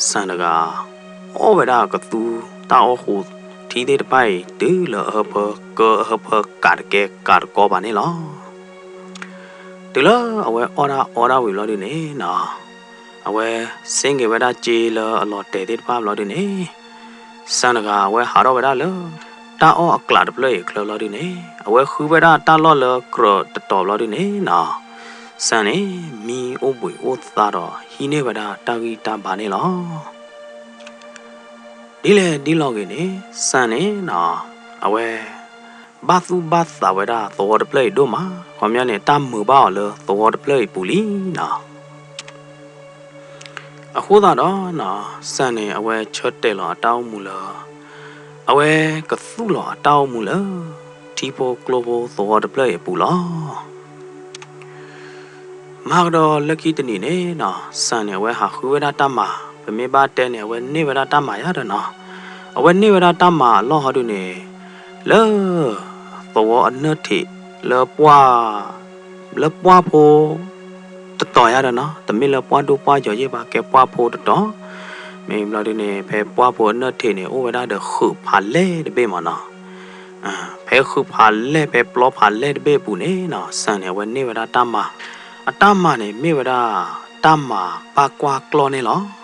ဆၣ်တဂၤ အီၣ်ဝဲဒၣ်ကသူ တၢ်အီၣ်ဃိးထံသ့ၣ်တဖၣ်အံၤ တုၤလၢအဟၢဖၢကၢ အဟၢဖၢကးတကဲကးတကီဘၣ်န့ၣ်လီၤ. တုၤလၢအဝဲအီၣ်ဒၣ်အီဒၣ်ဝံၤဘျီဒုးန့ၣ်နီၤ, အဝဲစ့က့ၤဝဲဒၣ်စ့လၢအလီၤတဲာ်သ့ၣ်တဖၣ်ဘျီဒုးန့ၣ် ဆၣ်တဂၤအဝဲဟးထီၣ်ဝဲဒၣ်လၢ တၢ်အီၣ်အကျးတဖျၢၣ်အံၤအချၢဘျီဒုးန့ၣ် အဝဲဃုဝဲဒၣ်တၢ်လီၢ်လၢကြၢးတတီၤဘျီဒုးန့ၣ်နီၤ, ဆၣ်န့ၣ် မံအိၣ်ဘှံးအိၣ်သါဒီးဟံးန့ၢ်ဝဲဒၣ်တၢ်ဂံၢ်တၢ်ဘါန့ၣ်လီၤ. ဒ်လဲၣ်ဒ်လဲၣ်ဂ့ၤန့ၣ် ဆၣ်န့ၣ်နီၤ အဝဲ ဘၣ်သူၣ်ဘၣ်သးဝဲဒၣ်သဝီတဖျၢၣ်အံၤဒိၣ်မး, ခီပညီန့ၣ် တၢ်မုာ်ဘၣ်အီၤလၢသဝီတဖျၢၣ်အံၤပူၤလံနီၤ. အဃိသတးဒီးနီၤ ဆၣ်န့ၣ် အဝဲဆၢတဲာ်လီၤအတၢ်အိၣ်မူလၢ အဝဲကသူၣ်လီၤအတၢ်အိၣ်မူလၢ ထံဖိကျိဖိသဝီတဖျၢၣ်အံၤအပူၤလီၤ. မၤကဒီးလၢခံတနံၤန့ၣ်နီၤ ဆၣ်န့ၣ် အဝဲဟးဃုဝဲဒၣ်တၢ်မၤ, ပမ့ၢ်ဘၣ်တဲန့ၣ် အဝဲန့ၢ်ဝဲဒၣ်တၢ်မၤယါဒီးနီၤ, အဝဲန့ၢ်ဝဲဒၣ်တၢ်မၤအလီၢ်ဟီဒုးန့ၣ် လၢ သဝီအနၢၣ်ထံး လၢပှၢ် လၢပှၢ်ဖိ တတီၤယါဒီးနီၤ, တမ့ၢ်လၢပှၢ်ဒိၣ်ပှၢ်ယီၤယဲၢ်ဘၣ် ကဲပှၢ်ဖိတတီၤ, မ့ၢ်ဘျီဒုးန့ၣ် ဖဲပှၢ်ဖိအနၢၣ်ထံးန့ၣ် အိၣ်ဝဲဒၣ်ဒီးဃုးဖးလဲၢ်တဘ့ၣ်မးနီၤ. ဖဲဃုဖးလဲၢ် ဖဲပျီဖးလဲၢ်တဘ့ၣ်အပူၤန့ၣ်နီၤ စၢ်န့ၣ် အဝဲန့ၢ်ဝဲဒၣ်တၢ်မၤ, အတၢ်မၤန့ၣ် မ့ၢ်ဝဲဒၣ်တၢ်မၤဘၣ်ကွၢ်ကျီၢ်န့ၣ်လီၤ.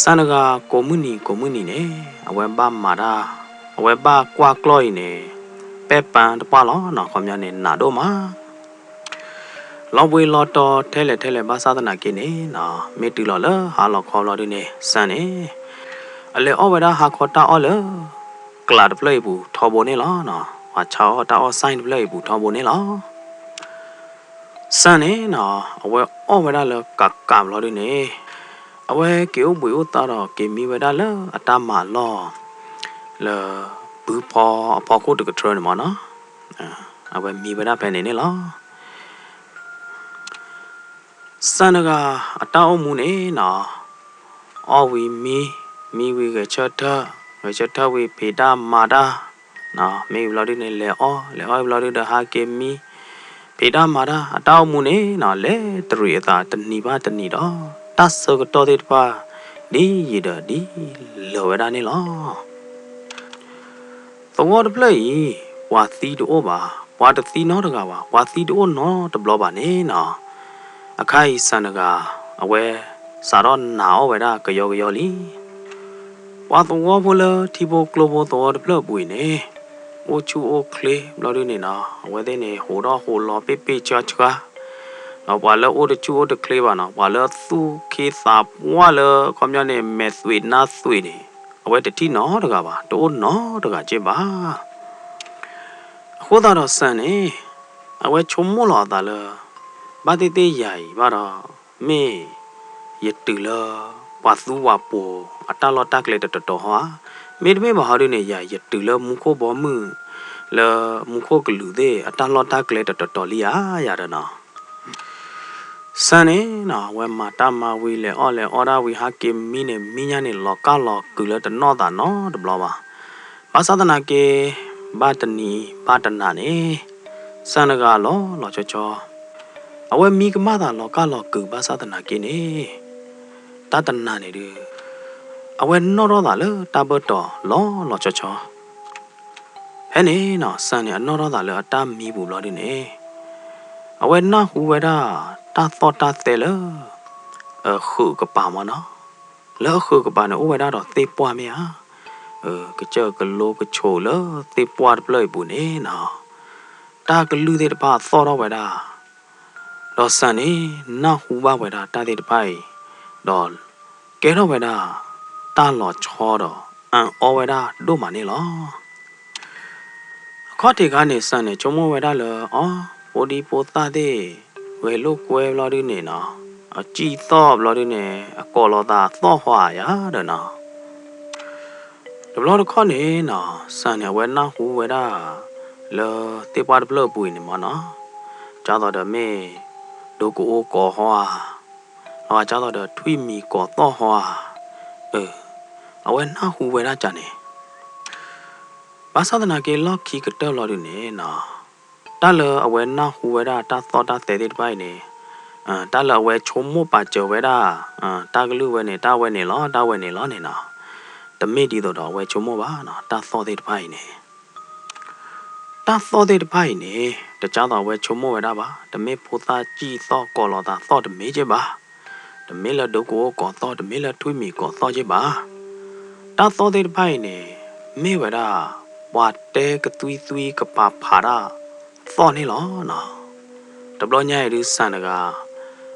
စၢ်တဂၤကိးမုၢ်နံၤကိးမုၢ်နံၤန့ၣ် အဝဲဘၣ်မၤတၢ်, အဝဲဘၣ်ကွၢ်ကျီၢ်အံၤန့ၣ် ပဲပၢ်တပှၢ်လီၤနီၤ ခီပညီန့ၣ် နးဒိၣ်မး လီၤဘှံးလီၤတီၤထဲလဲၣ်ထဲလဲၣ်ဘၣ်ဆၣ်သနာ်က့န့ၣ်နီၤ မ့ၢ်တုၤလီၤလၢဟါလီၤခီဘျီဒုန့ၣ် စၢ်န့ၣ် အလဲၤအီၣ်ဝဲဒၣ်ဟါခီတၢ်အီၣ်လၢ ကျးတဖျၢၣ်အံၤပူၤထီဘိန့ၣ်လီၤ. ပှၤဆါအီၣ်တၢ်အီၣ် ဆိုင် တဖျၢၣ်အံၤပူၤထီဘိန့ၣ်လီၤ. စၢ်န့ၣ်နီၤ အဝဲအီၣ်ဝဲဒၣ်လၢကးကးဘျီဒုန့ၣ် အဝဲက့ၤအိၣ်ဘှံးအိၣ်သါဒီးက့ၤမံဝဲဒၣ်လၢအတၢ်မၤအလီၢ် လၢဘုဖီအဖီခိၣ်တကထြၢန့ၣ်မ့ၢ်နီၤ အဝဲမံဝဲဒၣ်ဖဲန့ၣ်န့ၣ်လီၤ. စၢ်တဂၤအတၢ်အိၣ်မူန့ၣ်နီၤ အီၣ်ဝံၤမံ, မံဝံၤဂဲၤဆၢထၢၣ်, ဂဲၤဆၢထၢၣ်ဝံၤဖံးတၢ်မၤတၢ်, မ့ၢ်ဘျီဒုန့ၣ် လဲၤအီၣ်, လဲၤအီၣ်ဘျီဒုဒီးဟးက့ၤမံ, ဖံးတၢ်မၤတၢ်, အတၢ်အိၣ်မူန့ၣ်နီၤ လဲၤတရံးအသးတနံၤဘၣ်တနံၤဒီး တၢ်ဆၢကတီၢ်သ့ၣ်တဖၣ် ဒ်ယံာ်ဒီးဒ်လၢာ်ဝဲဒၣ်န့ၣ်လီၤ. သဝီတဖျၢၣ်အံၤ ပှၤသံတအိၣ်ဘၣ်, ပှၤတသံနီတဂၤဘၣ်, ပှၤသံတအိၣ်နီတဘျီဘၣ်န့ၣ်နီၤ, အခါအံၤစၢ်တဂၤ အဝဲစးထီၣ်နာ်အီၣ်ဝဲဒၣ်ကယီကယီလံ. ပှၤသဝီဖိလၢထံဖိကျိဖိသဝီတဖျၢၣ်အပူၤအံၤန့ၣ် အိၣ်ဆူၣ်အိၣ်ချ့ဘျီဒုန့ၣ်နီၤ အဝဲသ့ၣ်န့ၣ် ဟူးထီၣ်ဟူးလီၤပ့ၢ်ပ့ၢ်ဆှါဆှါ ဒီးပှၤလၢအိၣ်တဆူၣ်အိၣ်တချ့ဘၣ်နီၤ ပှၤလၢသူၣ်ခ့သးပှၢ်လၢ ခီပညီန့ၣ် မဲာ်သွံးနါသွံးန့ၣ် အဝဲတထံၣ်နီတဂၤဘၣ်, တအိၣ်နီတဂၤက့ဘၣ်. အဃိသတးဒီးစၢ်န့ၣ် အဝဲဆိကမိၣ်လီၤအသးလၢ ဘၣ်သ့ၣ်သ့ၣ်ယၤအံၤဘၣ်ဒီး မ့ၢ်ယတုၤလၢ ပှၤသူပှၤပိာ်အတၢ်လီၢ်တၢ်ကျဲတတီၤတီၤဟီဧါ, မ့တမ့ၢ်ဘၣ်ဟီဒုန့ၣ် ယၤယတုၤလၢမူခိၣ်ဘီမုၢ် လၢမူခိၣ်ကလူးသ့ၣ်အတၢ်လီၢ်တၢ်ကျဲတတီၤတီၤလံဧါယၤဒီးနီၤ စၢ်န့ၣ်နီၤ အဝဲမၤတၢ်မၤဝံၤ လဲၤအီၣ်လဲၤအီတၢ်ဝံၤ ဟးက့ၤမံန့ၣ် မံညါန့ၣ် လီၤကၢ်လီၤကုာ်လၢတနီၣ်သးနီတဘျီဘၣ်. ဘၣ်ဆၣ်သနာ်က့ ဘၣ်တနံၤဘၣ်တနၤန့ၣ် စၢ်တဂၤလီၤလီၤဆီဆီ အဝဲမံကမၣ်သးလီၤကၢ်လီၤကုာ်ဘၣ်ဆၣ်သနာ်က့န့ၣ် တၢ်တနၤန့ၣ်ဒုး အဝဲနီၣ်ထီၣ်သးလၢတၢ်ဘၢၣ်တီၤလီၤလီၤဆီဆီ ဖဲန့ၣ်နီၤ စၢ်န့ၣ် အနီၣ်ထီၣ်သးလၢအတၢ်မံပူၤဘျီဒုန့ၣ် အဝဲနၢ်ဟူဝဲဒၣ် တၢ်သီၣ်တၢ်သဲလၢ အဃုးကပၤမ့ၢ်နီၤ, လၢအဃုးကပၤန့ၣ် အိၣ်ဝဲဒၣ်ဒီးသ့ၣ်ပှၢ်မ့ၢ်ဧါ, ကစၢၢ်ကလိကဆိးလၢသ့ၣ်ပှၢ်တဖျၢၣ်အံၤပူၤန့ၣ်နီၤ, တၢ်ကလုၢ်သ့ၣ်တဖၣ်သီၣ်ထီၣ်ဝဲဒၣ် ဒီးစၢ်န့ၣ် နၢ်ဟူဘၣ်ဝဲဒၣ်တၢ်သ့ၣ်တဖၣ်အံၤ, ဒီးကဲထီၣ်ဝဲဒၣ် တၢ်လီၤဆီဒီး အၢၣ်အီဝဲဒၣ်ဒိၣ်မးန့ၣ်လီၤ. အခီၣ်ထံးခါန့ၣ် စၢ်န့ၣ် ဆိကမိၣ်ဝဲဒၣ်လၢ အီ ဖိဒံဖိသၣ်သ့ၣ် ဂဲၤလိာ်ကွဲဘျီဒုန့ၣ်နီၤ, အစံၣ်သီၣ်ဘျီဒုန့ၣ် အကိးလီၤသးသီၣ်ဟီဧါယၤဒီးနီၤ တဘျီတခီၣ်န့ၣ်နီၤ စၢ်န့ၣ် အဝဲနၢ်ဟူဝဲဒၣ် လၢသ့ၣ်ပှၢ်တဖျၢၣ်အပူၤအံၤန့ၣ်မ့ၢ်နီၤ, ကၢ်သိးဒီးမ့ၢ် ဒိကအိကိးဟီဧါ, ကၢ်သိးဒီးထွံၣ်မံၤကိးသီၣ်ဟီဧါ, အၢ, အဝဲနၢ်ဟူဝဲဒၣ်ကၢ်န့ၣ် ဘၣ်ဆၣ်သနာ်က့လီၢ်ခံကတၢၢ်ဘျီဒုန့ၣ်နီၤ, တၢ်လၢအဝဲနၢ်ဟူဝဲဒၣ်တၢ်သီၣ်တၢ်သဲသ့ၣ်တဖၣ်အံၤန့ၣ်, တၢ်လၢအဝဲဆိကမိၣ်ပာ်စၢၤဝဲဒၣ် တၢ်ကလုၢ်ဝဲန့ၣ် တၢ်ဝဲန့ၣ်လီၤ တၢ်ဝဲန့ၣ်လီၤန့ၣ်နီၤ, တမ့ၢ်ဒ်သိးဒီးအဝဲဆိကမိၣ်ဘၣ်နီၤ တၢ်သီၣ်သ့ၣ်တဖၣ်အံၤန့ၣ် တၢ်သီၣ်သ့ၣ်တဖၣ်အံၤန့ၣ် တကၢ်သိးအဝဲဆိကမိၣ်ဝဲဒၣ်ဘၣ်, တမ့ၢ်ဖိသၣ်စံၣ်သီၣ်ကိးလီၤသးသီၣ်တမ့ၢ်က့ဘၣ်, တမ့ၢ်လၢဒိကအိကိးသီၣ် တမ့ၢ်လၢထွံၣ်မံၤကိးသီၣ်က့ဘၣ်, တၢ်သီၣ်သ့ၣ်တဖၣ်အံၤန့ၣ် မ့ၢ်ဝဲဒၣ် ပှၤတဲကသွံသွံကပာ်ဖးတၢ်သီၣ်န့ၣ်လီၤနီၤ. တဘျီညါအံၤဒုးစၢ်တဂၤ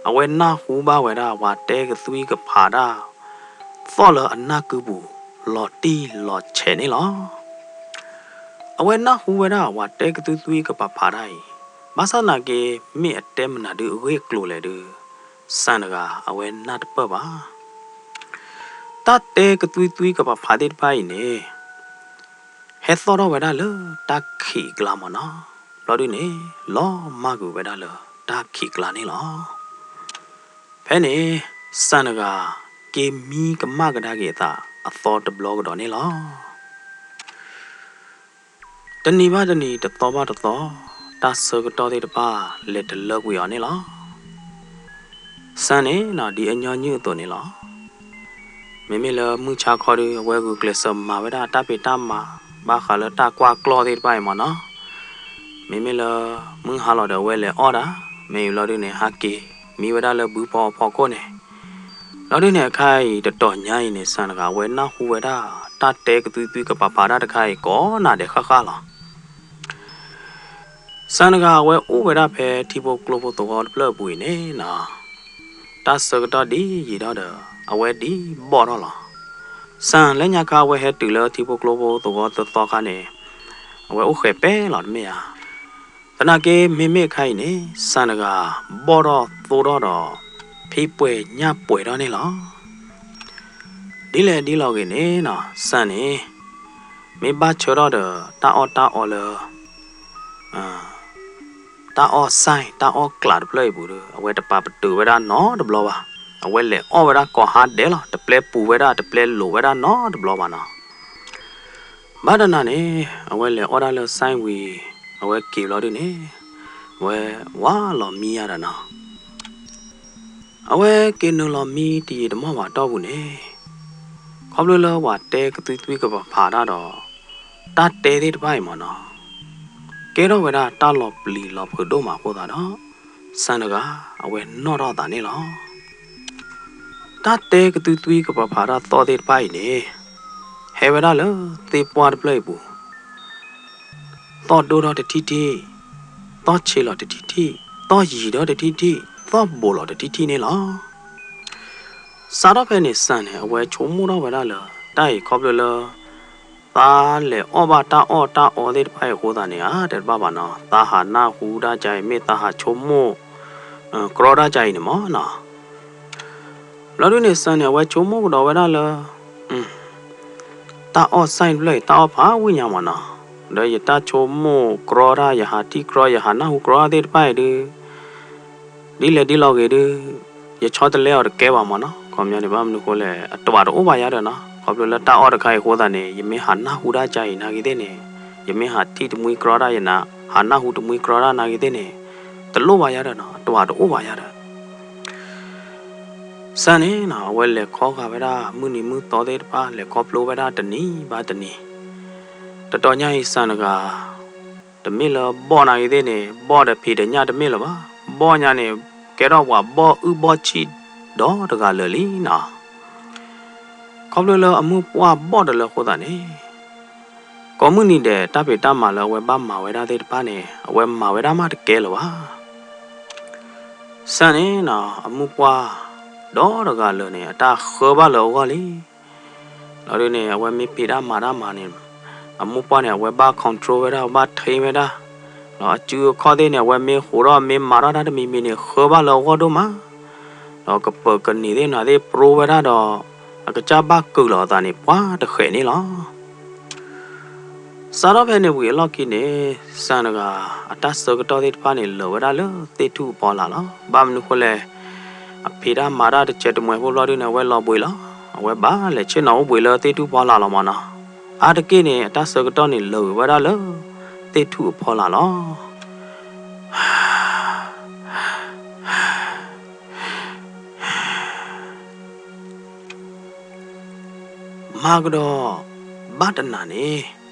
အဝဲနၢ်ဟူဘၣ်ဝဲဒၣ်ပှၤတဲကသွံကပာ်ဖးတၢ်သီၣ်လၢအနၢ်ကုပူၤ လီၤတံၢ်လီၤဆဲးန့ၣ်လီၤ. အဝဲနၢ်ဟူဝဲဒၣ်ပှၤတဲကသွံသွံကပာ်ဖးတၢ်အံၤ, ဘၣ်ဆၣ်သနာ်က့ မ့ၢ်အတဲမနုၤဒုးအဂ့ၢ်အကျိၤလဲၣ်ဒုး စၢ်တဂၤအဝဲနၢ်တပၢၢ်ဘၣ်. တၢ်တဲကသွံသွံကပာ်ဖးသ့ၣ်တဖၣ်အံၤန့ၣ် ဟဲသီၣ်ထီၣ်ဝဲဒၣ်လၢတၢ်ခံးကျါမ့ၢ်နီၤ, ဘျီဒုန့ၣ် လီၤမၢ်ကွံာ်ဝဲဒၣ်လၢတၢ်ခံးကျါန့ၣ်လီၤ. ဖဲန့ၣ် စၢ်တဂၤ က့ၤမံကမၣ်ကဒါက့ၤအသးအသီတဘျီကဒီးန့ၣ်လီၤ. တနံၤဘၣ်တနံၤ တသီဘၣ်တသီ တၢ်ဆၢကတီၢ်သ့ၣ်တဖၣ်လဲၤတလၢကွံာ်အီၤန့ၣ်လီၤ. စၢ်န့ၣ်နီၤ ဒ်အညီနုၢ်အသိးန့ၣ်လီၤ. မ့မ့ၢ်လၢမုၢ်ဆါခီဒီး အဝဲဂုာ်ကျဲးစၢးမၤဝဲဒၣ်တၢ်ဖံးတၢ်မၤ ဘၣ်ဃးလၢတၢ်ကွၢ်ကျီၢ်သ့ၣ်တဖၣ်အံၤမ့ၢ်နီၤ. မ့မ့ၢ်လၢမုၢ်ဟါလီၤဒီး အဝဲလဲၤအီၣ်တၢ်, မ့ၢ်အံၤလီၤဒုန့ၣ် ဟးက့ၤမံဝဲဒၣ်လၢဘုဖီအဖီခိၣ်န့ၣ် လီၤဒုန့ၣ် အခါအံၤတတီၤညါအံၤန့ၣ် စၢ်တဂၤအဝဲနၢ်ဟူဝဲဒၣ် တၢ်တဲကသွံသွံကပၤဖးတၢ်တခါအံၤ ကိးနၤဒဲးဃၣ်ဃၣ်လီၤ. စၢ်တဂၤအဝဲအိၣ်ဝဲဒၣ်ဖဲထံဖိကျိဖိသဝီတဖျၢၣ်အပူၤအံၤန့ၣ်နီၤ, တၢ်ဆၢကတီၢ်ဒ်ယံာ်ထီၣ်ဒီး အဝဲဒ်ဘီၣ်ထီၣ်လီၤ. စၢ်လၢညါခါအဝဲဟဲတုၤလၢထံဖိကျိဖိသဝီတသီခါန့ၣ် အဝဲအိၣ်ဃဲးပဲလီၤတမ့ၢ်ဧါ. သနာ်က့မ့မ့ၢ်အခါအံၤန့ၣ် စၢ်တဂၤဘီၣ်ထီၣ်သိထီၣ်ဒီး ဖံးပှဲၤညၣ်ပှဲၤထီၣ်န့ၣ်လီၤ. ဒ်လဲၣ်ဒ်လဲၣ်ဂ့ၤန့ၣ်နီၤ စၢ်န့ၣ် မ့ၢ်ဘၣ်ဆၢထၢၣ်ဒီး တၢ်အီၣ်တၢ်အီလၢ တၢ်အီၣ်စဲၣ် တၢ်အီၣ်ကျးတဖျၢၣ်အံၤပူၤဒီး အဝဲတပာ်ပတုာ်ဝဲဒၣ်နီတဘျီဘၣ်. အဝဲလဲၤအီၣ်ဝဲဒၣ်ကိးဟါဒဲးလီၤ. တပျဲပူၤဝဲဒၣ် တပျဲလိာ်ဝဲဒၣ်နီတဘျီဘၣ်နီၤ. ဘၣ်တနၤန့ၣ် အဝဲလဲၤအီၣ်ဒၣ်လၢစဲၣ်ဝံၤ အဝဲက့ၤလီၤဒုန့ၣ် အဝဲဝးလီၤမံယၤဒီးနီၤ. အဝဲက့ၤနုာ်လီၤမံတယံာ်တမီၢ်ဘၣ်အတီၢ်ပူၤန့ၣ် ခီဖျိလၢပှၤတဲကသွံသွံကပၤဖးတၢ်ဒီး တၢ်တဲသ့ၣ်တဖၣ်အံၤမ့ၢ်နီၤ ကဲထီၣ်ဝဲဒၣ်တၢ်လီၤပျံၤလီၤဖုးဒိၣ်မးအဃိသတးဒီး စၢ်တဂၤအဝဲနီၣ်ထီၣ်အသးန့ၣ်လီၤ. တၢ်တဲကသွံသွံကပၤဖးတၢ်သီၣ်သ့ၣ်တဖၣ်အံၤန့ၣ် ဟဲဝဲဒၣ်လၢသ့ၣ်ပှၢ်တဖျၢၣ်အံၤပူၤ သီၣ်ဒိၣ်ထီၣ်တထံၣ်ထံၣ်, သီၣ်ဆံးလီၤတထံၣ်ထံၣ်, သီၣ်ယံာ်ထီၣ်တထံၣ်ထံၣ်, သီၣ်ဘိးလီၤတထံၣ်ထံၣ်န့ၣ်လီၤ. စးထီၣ်ဖဲန့ၣ် စၢ်န့ၣ် အဝဲဆိကမိၣ်ထီၣ်ဝဲဒၣ်လၢ တၢ်အံၤခီဖျိလၢ သးလဲၤအီၣ်ဘၣ်တၢ်အီၣ်တၢ်အီသ့ၣ်တဖၣ်အံၤအဃိသတးန့ၣ် အါတဲတဘၣ်ဘၣ်နီၤ, သးဟးနၢ်ဟူတၢ်ကါအံၤ မ့ၢ်သးဟးဆိကမိၣ် ကြီတၢ်ကါအံၤန့ၣ်မ့ၢ်နီၤ. ဘျီဒုန့ၣ် စၢ်န့ၣ် အဝဲဆိကမိၣ်ကဒီးဝဲဒၣ်လၢ တၢ်အီၣ်စဲၣ်တဖျၢၣ်အံၤ တၢ်အီၣ်ဖးဝံၣ်ညါမ့ၢ်နီၤ, ဒီးယတၢ်ဆိကမိၣ်ကြီတၢ် ယဟးထံၣ်ကြီ ယဟးနၢ်ဟူကြီတၢ်သ့ၣ်တဖၣ်အံၤဒု ဒ်လဲၣ်ဒ်လဲၣ်ဂ့ၤဒု ယဆီတလဲအီၤတကဲဘၣ်မ့ၢ်နီၤ, ခီပညီန့ၣ် ဘၣ်မနုၤဃိလဲၣ် အတၢ်တအိၣ်ဘၣ်ယၤဒီးနီၤ, ခီဖျိလၢတၢ်အီၣ်တခါအံၤအဃိသတးန့ၣ် ယမ့ၢ်ဟးနၢ်ဟူတၢ်ကါအံၤနာ်ဂ့ၤသ့ၣ်န့ၣ်, ယမ့ၢ်ဟးထံၣ်တမှံကြီတၢ် ယဟးနၢ်ဟူတမှံကြီတၢ်နာ်ဂ့ၤသ့ၣ်န့ၣ် တလိၣ်ဘၣ်ယၤဒီးနီၤ, အတၢ်တအိၣ်ဘၣ်ယၤဒီး စၢ်န့ၣ်နီၤ အဝဲလဲၤခီဂာ်ဝဲဒၣ် မုၢ်နံၤမုၢ်သီသ့ၣ်တဖၣ် လဲၤခီဖျိဝဲဒၣ်တနံၤဘၣ်တနံၤ, တတီၤညါအံၤ စၢ်တဂၤ တမ့ၢ်လၢဘီၣ်နာ်ဂ့ၤသ့ၣ်န့ၣ် ဘီၣ်ဒီးဖံးဒီးညၣ်တမ့ၢ်လၢၤဘၣ်, ဘီၣ်ညါန့ၣ် ကဲထီၣ်ပှၤဘီၣ်အုၣ်ဘီၣ်ဆံၣ်ဒီတဂၤလၢာ်လံနီၤ. ခီဖျိလၢအမိၢ်ပှၢ်ဘီၣ်တလၢအဃိသတးန့ၣ် ကိးမုၢ်နံၤဒဲး တၢ်ဖံးတၢ်မၤလၢအဝဲဘၣ်မၤဝဲဒၣ်သ့ၣ်တဖၣ်န့ၣ် အဝဲမၤဝဲဒၣ်မးတကဲလၢၤဘၣ်. စၢ်န့ၣ်နီၤ အမိၢ်ပှၢ်ဒီတဂၤလၢာ်န့ၣ် အတၢ်ဃၢဘၣ်လၢအဂီၢ်လံ. လီၤဒုန့ၣ် အဝဲမ့ၢ်ဖံးတၢ်မၤတၢ်မၤန့ၣ် အမိၢ်ပှၢ်န့ၣ် အဝဲဘၣ် control ဝဲဒၣ် ဘၣ်ထိန်း ဝဲဒၣ်, ဒီးအစုအခီၣ်သ့ၣ်န့ၣ် အဝဲမ့ၢ်ဟးထီၣ်မ့ၢ်မၤထီၣ်တၢ်တမံၤမံၤန့ၣ် ဃၢဘၣ်လၢအဂီၢ်ဒိၣ်မး, ဒီးကပၢၤကန့ၢ်သ့ၣ်နၤသ့ၣ် ပြိဝဲဒၣ်ဒီး အကစၢ်ဘၣ်ကုာ်လီၤအသးန့ၣ် ပှၤတဃဲးန့ၣ်လီၤ. စးထီၣ်ဖဲန့ၣ်ဝံၤအလီၢ်ခံန့ၣ် စၢ်တဂၤ အတၢ်ဆၢကတီၢ်သ့ၣ်တဖၣ်န့ၣ် လၢာ်ဝဲဒၣ်လၢသ့ၣ်ထူၣ်အဖီလာ်လီၤ. ဘၣ်မနုၤဃိလဲၣ်, အဖံးတၢ်မၤတၢ်တစဲးတမှဲၤဖိဘျီဒုန့ၣ် အဝဲလီၤဘှံးလီၤ. အဝဲဘၣ်လဲၤဆ့ၣ်နီၤအိၣ်ဘှံးလၢသ့ၣ်ထူၣ်ဖီလာ်လီၤမ့ၢ်နီၤ. အါတက့ၢ်န့ၣ် အတၢ်ဆၢကတီၢ်န့ၣ် လၢာ်ဝဲဒၣ်လၢသ့ၣ်ထူၣ်အဖီလာ်လီၤ. မၤကဒီး ဘၣ်တနၤန့ၣ်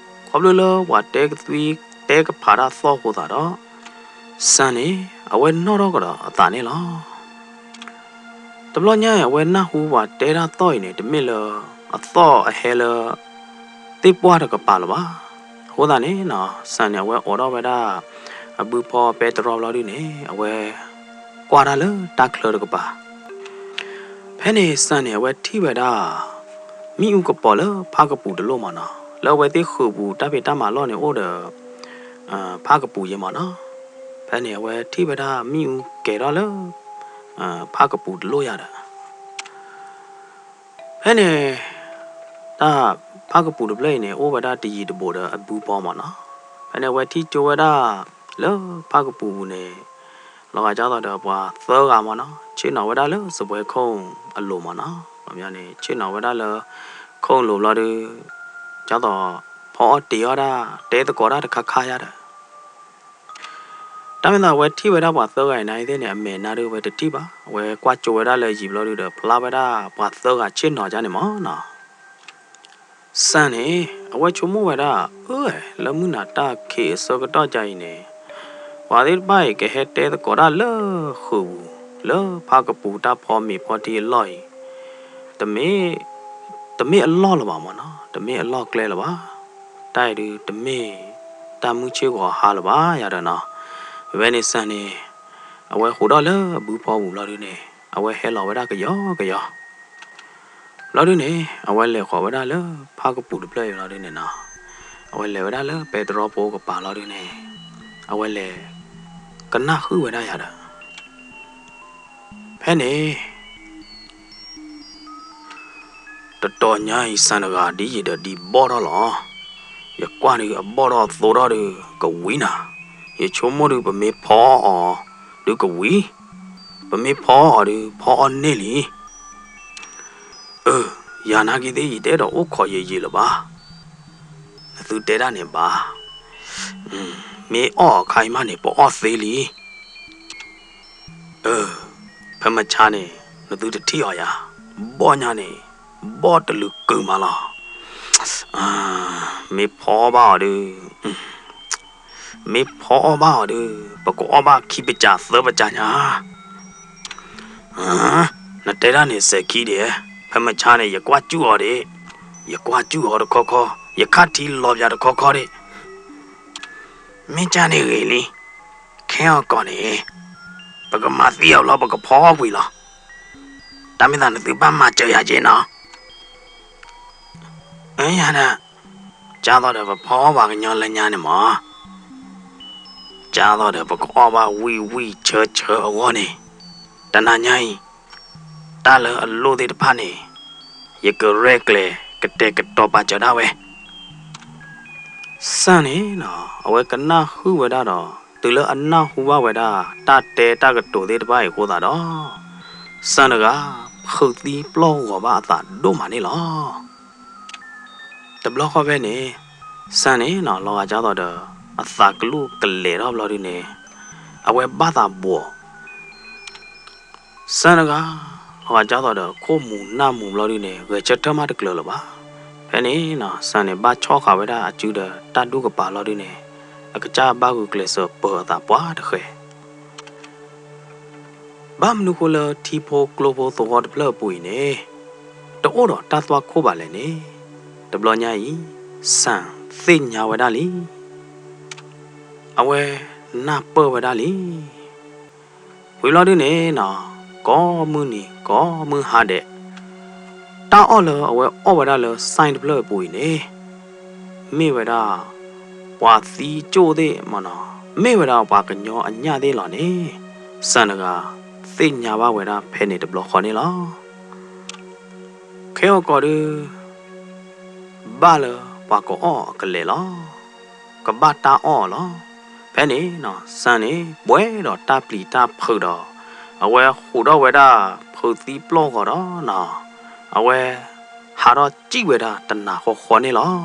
ခီဖျိလၢပှၤတဲကသွံတဲကဖးတၢ်သီၣ်အဃိသတးဒီး စၢ်န့ၣ် အဝဲနီၣ်ထီၣ်ကဒီးအသးန့ၣ်လီၤ. တဘျီညါအံၤ အဝဲနၢ်ဟူပှၤတဲတၢ်သီၣ်အံၤန့ၣ် တမ့ၢ်လၢအသီၣ်အဟဲလၢ သ့ၣ်ပှၢ်တကပၤလၢၤဘၣ်. အဃိသတးန့ၣ်နီၤ စၢ်န့ၣ် အဝဲအိးထီၣ်ဝဲဒၣ် အဘုဖီပဲတြီဘျီဒုန့ၣ် အဝဲကွၢ်တၢ်လၢတၢ်ချၢတကပၤ ဖဲန့ၣ် စၢ်န့ၣ် အဝဲထံၣ်ဝဲဒၣ် မ့ၣ်အူကပီၤလၢဖၣ်ကပူၤတလိၣ်မ့ၢ်နီၤ, လၢအဝဲသ့ၣ်ဃုာ်ပူၤတၢ်ဖံးတၢ်မၤလီၢ်န့ၣ်အိၣ်ဒီး ဖၣ်ကပူၤယဲမ့ၢ်နီၤ. ဖဲန့ၣ် အဝဲထံၣ်ဝဲဒၣ်မ့ၣ်အူကဲၤထီၣ်လၢ ဖၣ်ကပူၤတလိၣ်ယၤဒီး ဖဲန့ၣ် တၢ်ဖၣ်ကပူၤတဖျၢၣ်အံၤန့ၣ် အိၣ်ဝဲဒၣ်တယံၤတဘူးဒီးအဘုဖီမ့ၢ်နီၤ. ဖဲန့ၣ် အဝဲထံၣ်ကၠိဝဲဒၣ်လၢဖၣ်ကပူၤပူၤန့ၣ် လီၤဂာ်ဒ်သိးဒီးပှၤသၢဂၤမ့ၢ်နီၤ ဆ့ၣ်နီၤဝဲဒၣ်လၢစပွဲခိၣ်အလိၤမ့ၢ်နီၤ. ခီပညီန့ၣ် ဆ့ၣ်နီၤဝဲဒၣ်လၢခိၣ်လိၤဘျီဒု ဒ်သိးဖီအီၣ်တ့ၤအီၣ်ဒၣ် တဲသကိးတၢ်တခါခါယၤဒီး တၢ်မ့ၢ်သးအဝဲထံၣ်ဝဲဒၣ်ပှၤသၢဂၤအံၤန့ၣ်သ့ၣ်န့ၣ် အမဲာ်နါဒုးဝဲတထံၣ်ဘၣ်, အဝဲကွၢ်ကၠိဝဲဒၣ်လၢယံၤဘျီဒုးဒီး ဖျါဝဲဒၣ်ပှၤသၢဂၤဆ့ၣ်နီၤကၠၢန့ၣ်မၢ်နီၤ. စၢ်န့ၣ် အဝဲဆိကမိၣ်ဝဲဒၣ် အၢ လၢမုၢ်နၤတၢ်ခံးအဆၢကတီၢ်ကၠၢအံၤန့ၣ် ပှၤသ့ၣ်တဖၣ်အံၤကဟဲတဲသကိးတၢ်လၢဃုာ်ပူၤ လၢဖးကပူၤတၢ်ဖီမ့ၤဖီထံအလီၢ်အံၤ တမ့ၢ်အလီၢ်လၢၤဘၣ်မၢ်နီၤ, တမ့ၢ်အလီၢ်ကျဲလၢၤဘၣ်. တၢ်အံၤဒုးတမ့ၢ်တၢ်မုၢ်ဆ့ၣ်ဂီၤဟါလၢၤဘၣ်ယၤဒီးနီၤ. ဝဲန့ၣ်စၢ်န့ၣ် အဝဲဃိးထီၣ်လၢအဘုဖီပူၤဘျီဒုးန့ၣ် အဝဲဟဲလီၤဝဲဒၣ်ကယီကယီ ဘျီဒုးန့ၣ် အဝဲလဲၤဃီၤဝဲဒၣ်လၢဖးကပူၤတဖျၢၣ်အံၤလီၤဒုးန့ၣ်နီၤ, အဝဲလဲၤဝဲဒၣ်လၢပဲတြီဖိကပၤလီၤဒုးန့ၣ် အဝဲလဲၤကနၣ်ဃုာ်ဝဲဒၣ်ယၤဒီး ဖဲန့ၣ် တတီၤညါအံၤ စၢ်တဂၤဒ်ယံာ်ဒီးဒံးဘီၣ်ထီၣ်လီၤ. ယကွၢ်ဒုးအဘီၣ်ထီၣ်အသိထီၣ်ဒုးကဝံၤနၤ, ယဆိကမိၣ်ဒုးပမ့ၢ်ဖီအီၤဒုးကဝံၤ, ပမ့ၢ်ဖီအီၤဒုးဖီအီၤန့ၢ်လံ. အၢ ယၤနာ်က့သ့ၣ်ယတဲဒီးအိၣ်ခိးယံာ်ယံာ်လၢၤဘၣ်. နသုတဲဒၣ်န့ၣ်ဘၣ်. မ့ၢ်အီၣ်အခါအံၤမးန့ၣ် ပအီၣ်သ့လံ. အၢ ဖဲမဆါန့ၣ် နသုတထံၣ်အီၤယၤ, ဘီၣ်ညါန့ၣ် ဘီၣ်တလုာ်ကုာ်မးလီၤ. မ့ၢ်ဖီအီၣ်ဘၣ်အီၤဒုး မ့ၢ်ဖီအီၣ်ဘၣ်အီၤဒုး ပကအီၣ်ဘၣ်ခံပစးသၢပစးညါ. နတဲဒၣ်န့ၣ်စဲးခံဒံး, ဖဲမဆါန့ၣ် ယကွၢ်စူၣ်အီၤဒံး, ယကွၢ်စူၣ်အီၤတခီခီ, ယခါထံလီၤပၠးတခီခီဒံး. မ့ၢ်ကၢ်န့ၣ်ဂ့ၤလံ, ခဲအီၤကီးန့ၣ် ပကမၤသံအီၤလီၤ ပကဖီအီၣ်ကွံာ်လီၤ. တၢ်မ့ၢ်သးနသုဘၣ်မၤစၢၤယၤက့နီၤ. အၢ ယၤဒီး ကၢ်သိးဒီးပဖီအီၣ်ပှၤကညီလၢညါန့ၣ်မး, ကၢ်သိးဒီးပကအီၣ်ဘၣ်ဝံၣ်ဝံၣ်ဆၢဆၢအဂီၢ်န့ၣ်, တနၤညါအံၤ တၢ်လၢအလိၣ်သ့ၣ်တဖၣ်န့ၣ် ယကရဲၣ်ကျဲၤကတဲာ်ကတီၤပာ်စၢၤဒၣ်ဝဲ. စၢ်န့ၣ်နီၤ အဝဲကနၣ်ဃုာ်ဝဲဒၣ်ဒီး တုၤလၢအနၢ်ဟူဘၣ်ဝဲဒၣ် တၢ်တဲတၢ်ကတိၤသ့ၣ်တဖၣ်အံၤအဃိသတးဒီး စၢ်တဂၤ ဖုးသံပျီၢ်ဂီၤဘၣ်အသးဒိၣ်မးန့ၣ်လီၤ. တဘျီဃီဖဲန့ၣ် စၢ်န့ၣ်နီၤ လီၤဂာ်ကၢ်သိးဒီး အသးကလူၢ်ကလဲာ်ထီၣ်ဘျီဒုးန့ၣ် အဝဲဘၣ်သးဘှီး စၢ်တဂၤ လီၤဂာ်ကၢ်သိးဒီး ခိၣ်မူၤနၢ်မူၤဘျီဒုးန့ၣ် ဂဲၤဆၢထၢၣ်မးတကျၢၤလၢၤဘၣ်. ဖဲန့ၣ်နီၤ စၢ်န့ၣ် ဘၣ်ဆီၣ်ဃာ်ဝဲဒၣ်အစုဒီးတၢ်ဒူၣ်ကပၤလီၤဒုးန့ၣ် အကစၢ်ဘၣ်ဂုာ်ကျဲးစၢးပၢၤအသးပှၤတဃဲၤ ဘၣ်မနုၤဃိလၢထံဖိကျိဖိသဝီတဖျၢၣ်အပူၤအံၤန့ၣ် တအိၣ်ဒီးတၢ်သွၣ်ခိၣ်ဘၣ်လဲၣ်န့ၣ်, တဘျီညါအံၤ စၢ်သ့ၣ်ညါဝဲဒၣ်လံ. အဝဲနၢ်ပၢၢ်ဝဲဒၣ်လံ. ဝံၤဘျီဒုးန့ၣ်နီၤ ကိးမုၢ်နံၤကိးမုၢ်ဟါဒဲး တၢ်အီၣ်လၢအဝဲအီၣ်ဝဲဒၣ်လၢ ဆိုင် တဖျၢၣ်အပူၤအံၤန့ၣ် မ့ၢ်ဝဲဒၣ် ပှၤသံကၠိၣ်သ့ၣ်မ့ၢ်နီၤ, မ့ၢ်ဝဲဒၣ်ပှၤကညီအညၣ်သ့ၣ်လီၤန့ၣ် စၢ်တဂၤ သ့ၣ်ညါဘၣ်ဝဲဒၣ်ဖဲန့ၣ်တဘျီဃီန့ၣ်လီၤ. ခဲအံၤကီးဒုး ဘၣ်လၢပှၤကအီၣ်အကလဲာ်လီၤ. ကဘၣ်တၢ်အီၣ်အီၤလီၤ. ဖဲန့ၣ်နီၤ စၢ်န့ၣ် ပှဲၤဒီးတၢ်ပျံၤတၢ်ဖုးဒီး အဝဲဟူးထီၣ်ဝဲဒၣ်ဖုးသံပျီၢ်ဂီၤဒီးနီၤ အဝဲ ဟးထီၣ်စံၣ်ဝဲဒၣ်တနၤဃီဃီန့ၣ်လီၤ.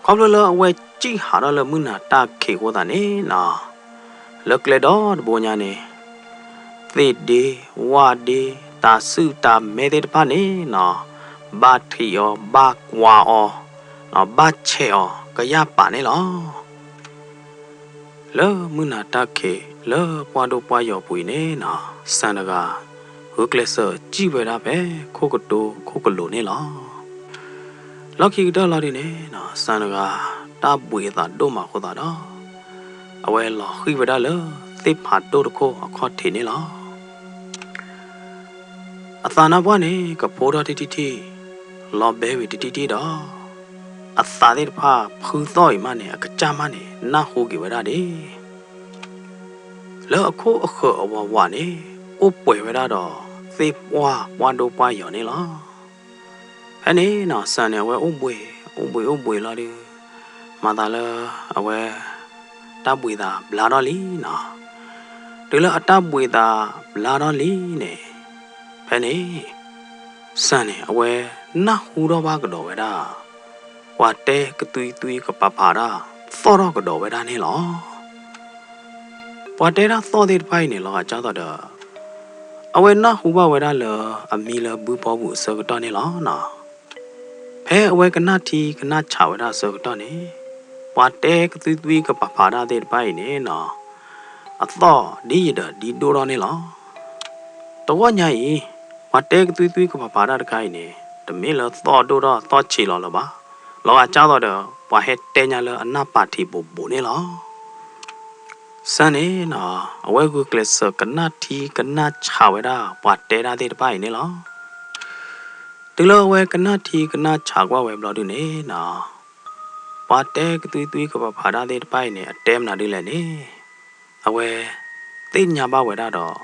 ခီဖျိလၢအဝဲစံၣ်ဟးထီၣ်လၢမုၢ်နၤတၢ်ခံးအဃိသတးန့ၣ်နီၤ လၢကျဲဒီတဘိညါန့ၣ် သ့ၣ်ဒ့ ဝၣ်ဒ့ တၤဆှုၣ်တၤမဲသ့ၣ်တဖၣ်န့ၣ်နီၤ ဘၣ်ထံးအီၤ ဘၣ်ကွၢ်အီၤ ဘၣ်ဆဲးအီၤ ကယၢ်ပာ်န့ၣ်လီၤ. လၢမုၢ်နၤတၢ်ခံး လၢပှၢ်ဒိၣ်ပှၢ်ယီၤပူၤအံၤန့ၣ်နီၤ စၢ်တဂၤ ဂုာ်ကျဲးစၢးစံၣ်ဝဲဒၣ်ဖဲခိၣ်ကတိၤခိၣ်ကလိၤန့ၣ်လီၤ. လီၢ်ခံကတၢၢ်လီၤဒုးန့ၣ်နီၤ စၢ်တဂၤ တၢ်ဘှံးအသးဒိၣ်မးအဃိသတးဒီး အဝဲလီၤဃံၣ်ဝဲဒၣ်လၢသ့ၣ်ဖးဒိၣ်တခိၣ်အခီၣ်ထံးန့ၣ်လီၤ. အသးနါပှၢ်န့ၣ် ကဖိထီၣ်တထံၣ်ထံၣ်, လီၤဘဲဝံၤတထံၣ်ထံၣ်ဒီး အသးသ့ၣ်တဖၣ်ဖုသီၣ်အံၤမးန့ၣ် အကစၢ်မးန့ၣ် နၢ်ဟူက့ၤဝဲဒၣ်ဒၣ် လၢအခိၣ်အဃၢၤအဝးဝးန့ၣ် အိၣ်ပှဲၤဝဲဒၣ်ဒီးသ့ၣ်ပှၢ်ပှၢ်ဒိၣ်ပှၢ်ယီၤန့ၣ်လီၤ. ဖဲန့ၣ်နီၤ စၢ်န့ၣ် အဝဲအိၣ်ဘှံး အိၣ်ဘှံးအိၣ်ဘှံးလီၤဒုး မၤသးလၢအဝဲ တၢ်ဘှံးသးဘျါထီၣ်လံနီၤ. တုၤလၢအတၢ်ဘှံးသးဘျါထီၣ်လံန့ၣ် ဖဲန့ၣ် စၢ်န့ၣ် အဝဲနၢ်ဟူထီၣ်ဘၣ်ကဒီးဝဲဒၣ် ပှၤတဲကသွံသွံကပၤဖးဒၣ် သီၣ်ထီၣ်ကဒီးဝဲဒၣ်န့ၣ်လီၤ. ပှၤတဲတၢ်သီၣ်သ့ၣ်တဖၣ်အံၤန့ၣ် လီၤဂာ်ကၢ်သိးဒီး အဝဲနၢ်ဟူဘၣ်ဝဲဒၣ်လၢအမံလၢဘုဖီပူၤအဆၢကတီၢ်န့ၣ်လီၤနီၤ. ဖဲအဝဲကနၣ်ထံကနၣ်ဆးဝဲဒၣ်အဆၢကတီၢ်န့ၣ်, ပှၤတဲကသွံသွံကပၤဖးတၢ်သ့ၣ်တဖၣ်အံၤန့ၣ်နီၤ, အသီၣ်ဒ်ယဒီးဒ်ဒိၣ်ထီၣ်န့ၣ်လီၤ. တဂီၢ်ညါအံၤ, ပှၤတဲကသွံသွံကပၤဖးတၢ်တခါအံၤန့ၣ် တမ့ၢ်လၢသီၣ်ဒိၣ်ထီၣ်သီၣ်ဆံးလီၤလၢၤဘၣ်. လီၤဂာ်ကၢ်သိးဒီး ပှၤဟဲတဲညါလၢအနၢ်ပာ်ထံးဘိးဘိးန့ၣ်လီၤ. စၢ်န့ၣ်နီၤ, အဝဲဂုာ်ကျဲးစၢးကနၣ်ထံကနၣ်ဆးဝဲဒၣ်ပှၤတဲတၢ်သ့ၣ်တဖၣ်အံၤန့ၣ်လီၤ. တုၤလၢအဝဲကနၣ်ထံကနၣ်ဆးကွၢ်ဝဲဘျီဒုန့ၣ်နီၤ, ပှၤတဲကသွံသွံကပၤဖးတၢ်သ့ၣ်တဖၣ်အံၤန့ၣ် အတဲမနုၤဒ်လဲၣ်န့ၣ်, အဝဲသ့ၣ်ညါဘၣ်ဝဲဒၣ်ဒီး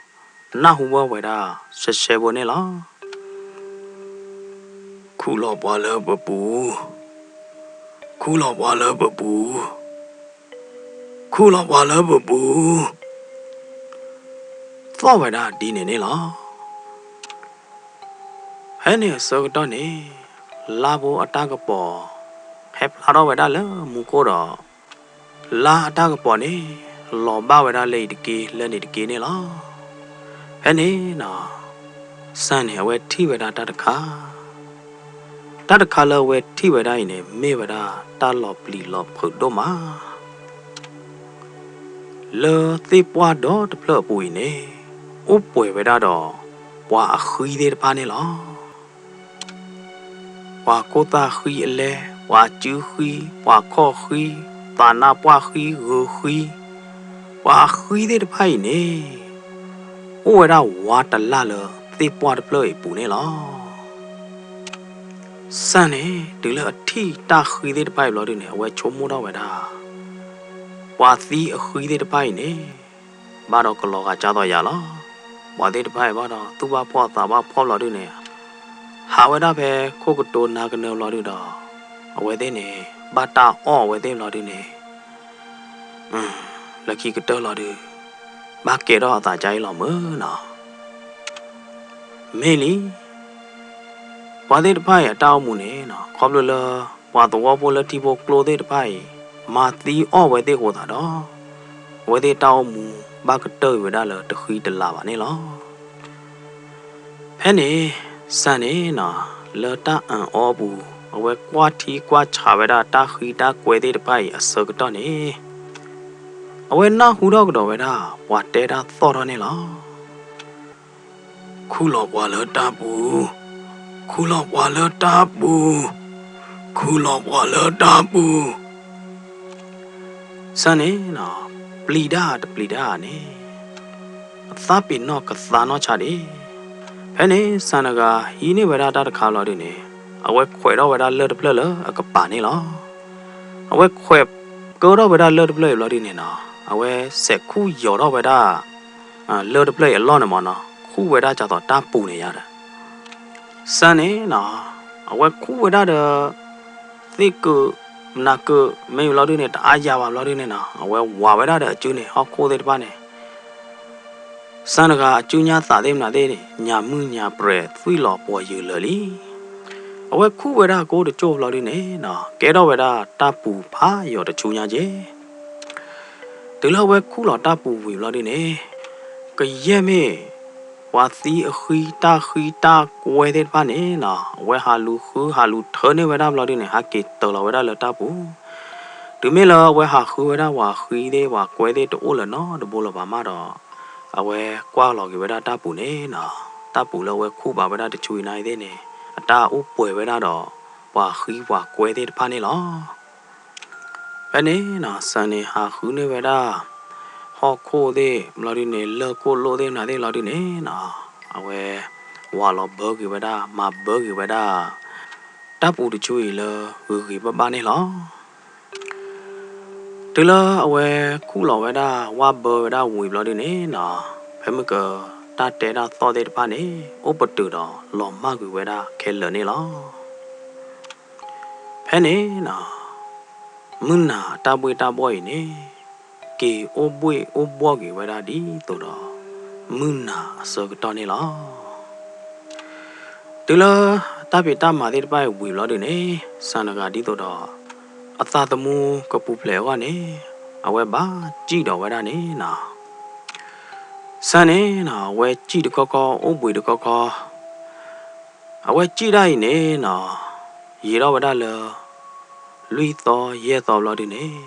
နၢ်ဟူဘၣ်ဝဲဒၣ်ရှဲရှဲဖိန့ၣ်လီၤ. ခူၣ်လီၤပှၤလၢပပူၤ, ခူၣ်လီၤပှၤလၢပပူၤ, ခူၣ်လီၤပှၤလၢပပူၤ, သီၣ်ဝဲဒၣ်ဒ်န့ၣ်န့ၣ်လီၤ. ဖဲန့ၣ်အဆၢကတီၢ်န့ၣ်, လါဖိအတၢ်ကပီၤ ဟဲဖျါထီၣ်ဝဲဒၣ်လၢမူခိၣ်ဒီး လါအတၢ်ကပီၤန့ၣ် လီၤဘၣ်ဝဲဒၣ်လၢအံၤတက့ၢ်လၢန့ၣ်တက့ၢ်န့ၣ်လီၤ. ဖဲန့ၣ်နီၤ, စၢ်န့ၣ် အဝဲထံၣ်ဝဲဒၣ်တၢ်တခါ, တၢ်တခါလၢအဝဲထံၣ်ဝဲဒၣ်အံၤန့ၣ် မ့ၢ်ဝဲဒၣ်တၢ်လီၤပျံၤလီၤဖုးဒိၣ်မး လၢသ့ၣ်ပှၢ်ဒီတဖျၢၣ်အပူၤအံၤန့ၣ် အိၣ်ပှဲၤဝဲဒၣ်ဒီး ပှၤအဃံသ့ၣ်တဖၣ်န့ၣ်လီၤ. ပှၤခိၣ်သၣ်ဃံအလဲ, ပှၤစုဃံ, ပှၤခီၣ်ဃံ, သးနါပှၢ်ဃံ, ဂုၤဃံ, ပှၤအဃံသ့ၣ်တဖၣ်အံၤန့ၣ် အိၣ်ဝဲဒၣ်ဝးတလၢ်လၢသ့ၣ်ပှၢ်တဖျၢၣ်အံၤအပူၤန့ၣ်လီၤ. စၢ်န့ၣ် တုၤလၢအထံၣ်တၢ်ဃံသ့ၣ်တဖၣ်အံၤဘျီဒုန့ၣ် အဝဲဆိကမိၣ်ထီၣ်ဝဲဒၣ် ပှၤသံအဃံသ့ၣ်တဖၣ်အံၤန့ၣ် ဘၣ်ဒီးကလီၤဂာ်ကၢ်သိးယၤလီၤ. ပှၤသ့ၣ်တဖၣ်အံၤဘၣ်ဒီး သူၣ်ဘၣ်ဖှီၣ်သးဘၣ်ဖှီၣ်ဘျီဒုန့ၣ် ဟးဝဲဒၣ်ဖဲခိၣ်ကတိၤနါကနၢဘျီဒုဒီး အဝဲသ့ၣ်န့ၣ် ဘၣ်တၢ်အီၣ်အဝဲသ့ၣ်ဘျီဒုန့ၣ် လၢခံကတၢၢ်လီၤဒု ဘၣ်ကဲထီၣ်အသးကါအံၤလီၤမၢ်နီၤ. မ့ၢ်လံ ပှၤသ့ၣ်တဖၣ်အံၤအတၢ်အိၣ်မူန့ၣ်နီၤ ခီဖျိလၢ ပှၤသဝီဖိလၢထံဖိကျိသ့ၣ်တဖၣ်အံၤ မၤသံအီၣ်ဝဲသ့ၣ်အဃိသတးဒီး အဝဲသ့ၣ်တၢ်အိၣ်မူ ဘၣ်ကတၢၢ်ကွံာ်ဝဲဒၣ်လၢတဃံတလၤဘၣ်န့ၣ်လီၤ. ဖဲန့ၣ် စၢ်န့ၣ်နီၤ လၢတၢ်အၢၣ်အီအပူၤ အဝဲကွၢ်ထံကွၢ်ဆးဝဲဒၣ်တၢ်ဃံတၢ်ကွဲသ့ၣ်တဖၣ်အံၤအဆၢကတီၢ်န့ၣ် အဝဲနၢ်ဟူထီၣ်ကဒီးဝဲဒၣ် ပှၤတဲတၢ်သီၣ်ထီၣ်န့ၣ်လီၤ. ခူၣ်လီၤပှၤလၢတၢ်ပူၤ, ခူၣ်လီၤပှၤလၢတၢ်ပူၤ, ခူၣ်လီၤပှၤလၢတၢ်ပူၤ စၢ်န့ၣ်နီၤ ပျံၤတၢ်တပျံၤတၢ်န့ၣ် အသးပ့ၤနီၣ်ကသါနီၢ်ဆါဒံး. ဖဲန့ၣ် စၢ်တဂၤဟံးန့ၢ်ဝဲဒၣ်တၢ်တခါလီၤဒုန့ၣ် အဝဲခွဲးထီၣ်ဝဲဒၣ်လၢၢ်တဖျၢၣ်လၢအကပၤန့ၣ်လီၤ. အဝဲခွဲးကၢထီၣ်ဝဲဒၣ်လၢၢ်တဖျၢၣ်အံၤဘျီဒုန့ၣ်နီၤ အဝဲစဲးခူၣ်ယီၤထီၣ်ဝဲဒၣ် လၢၢ်တဖျၢၣ်အံၤအလီၢ်န့ၣ်မ့ၢ်နီၤ ခူၣ်ဝဲဒၣ်ကၢ်သိးတၢ်ပူၤန့ၣ်ယါဒီး စၢ်န့ၣ်နီၤ အဝဲခူၣ်ဝဲဒၣ်ဒီး သ့ၣ်ကုး မနၤကုး မ့ၢ်ဘျီဒုန့ၣ် တအါယၤဘၣ်ဘျီဒုန့ၣ်နီၤ အဝဲဝးဝဲဒၣ်ဒီးအစုန့ၣ် ဟီၣ်ခိၣ်သ့ၣ်တဖၣ်န့ၣ် စၢ်တဂၤအစုညါသးသ့ၣ်မနၤသ့ၣ်န့ၣ် ညၣ်မုၢ်ညၣ်ပြဲၤသွံၣ်လီၤပှီၤယုာ်လၢာ်လံ. အဝဲခူၣ်ဝဲဒၣ်ကိးတကၠိၢ်ဘျီဒုန့ၣ်နီၤ ကဲထီၣ်ဝဲဒၣ်တၢ်ပူၤဖးယိာ်တဆူညါက့ တုၤလၢအဝဲခူၣ်လီၤတၢ်ပူၤဝံၤဘျီဒုန့ၣ် ကယဲၢ်မ့ၢ် ပှၤသံအဃံတၢ်ဃံတၢ်ကွဲသ့ၣ်တဖၣ်န့ၣ်နီၤ အဝဲဟးလူၤဃုဟးလူၤထၢန့ၢ်ဝဲဒၣ်ဘျီဒုန့ၣ် ဟးက့ၤတၢၤလီၤဝဲဒၣ်လၢတၢ်ပူၤ တုၤမ့ၢ်လၢအဝဲဟးဃုဝဲဒၣ်ပှၤဃံသ့ၣ် ပှၤကွဲသ့ၣ်တအိၣ်လၢၤနီတဘိလၢၤဘၣ်မးဒီး အဝဲကွၢ်လီၤက့ၤဝဲဒၣ်တၢ်ပူၤန့ၣ်နီၤ တၢ်ပူၤလၢအဝဲခူၣ်ဘၣ်ဝဲဒၣ်တဆူအံၤနၤအံၤသ့ၣ်န့ၣ် အတၢ်အိၣ်ပှဲၤဝဲဒၣ်ဒီး ပှၤဃံပှၤကွဲသ့ၣ်တဖၣ်န့ၣ်လီၤ. ဖဲန့ၣ်နီၤ စၢ်န့ၣ်ဟးဃုန့ၢ်ဝဲဒၣ် ဟီၣ်ခိၣ်သ့ၣ်ဘျီဒုန့ၣ် လၢၢ်ခိၣ်လိၣ်သ့ၣ်မနၤသ့ၣ်ဘျီဒုန့ၣ်နီၤ အဝဲ ဝးလီၤဘၢက့ၤဝဲဒၣ် မၤဘၢက့ၤဝဲဒၣ် တၢ်ပူၤတဆူအံၤလၢဂ့ၤဂ့ၤဘၣ်ဘၣ်န့ၣ်လီၤ. တုၤလၢအဝဲခူၣ်လီၤဝဲဒၣ် ဝၢ်ဘၢဝဲဒၣ်ဝံၤဘျီဒုန့ၣ်နီၤ ဖဲမုၢ်က တၢ်တဲတၢ်သီၣ်သ့ၣ်တဖၣ်န့ၣ် အိၣ်ပတုာ်ဒီးလီၤမၢ်ကွံာ်ဝဲဒၣ်ခဲလၢာ်န့ၣ်လီၤ. ဖဲန့ၣ်နီၤ မုၢ်နၤအတၢ်ဘှ့ၣ်တၢ်ဘှီၣ်အံၤန့ၣ် က့ၤအိၣ်ဘှ့ၣ်အိၣ်ဘှီၣ်က့ၤဝဲဒၣ်ဒ်သိးဒီး မုၢ်နၤအဆၢကတီၢ်န့ၣ်လီၤ. တုၤလၢတၢ်ဖံးတၢ်မၤသ့ၣ်တဖၣ်အံၤဝံၤဘျီဒုန့ၣ် စၢ်တဂၤဒ်သိးဒီး အသးသမူကပူၤဖျဲးအဂီၢ်န့ၣ် အဝဲဘၣ်စံၣ်ဒီးဝဲဒၣ်န့ၣ်နီၤ ဆၣ်န့ၣ်နီၤ အဝဲစံၣ်တခီခီ အိၣ်ဘှံးတခီခီ, အဝဲစံၣ်ဒၣ်အံၤန့ၣ်နီၤ, ယံာ်ထီၣ်ဝဲဒၣ်လၢ လွံၢ်သီယဲၢ်သီဘျီဒုန့ၣ်,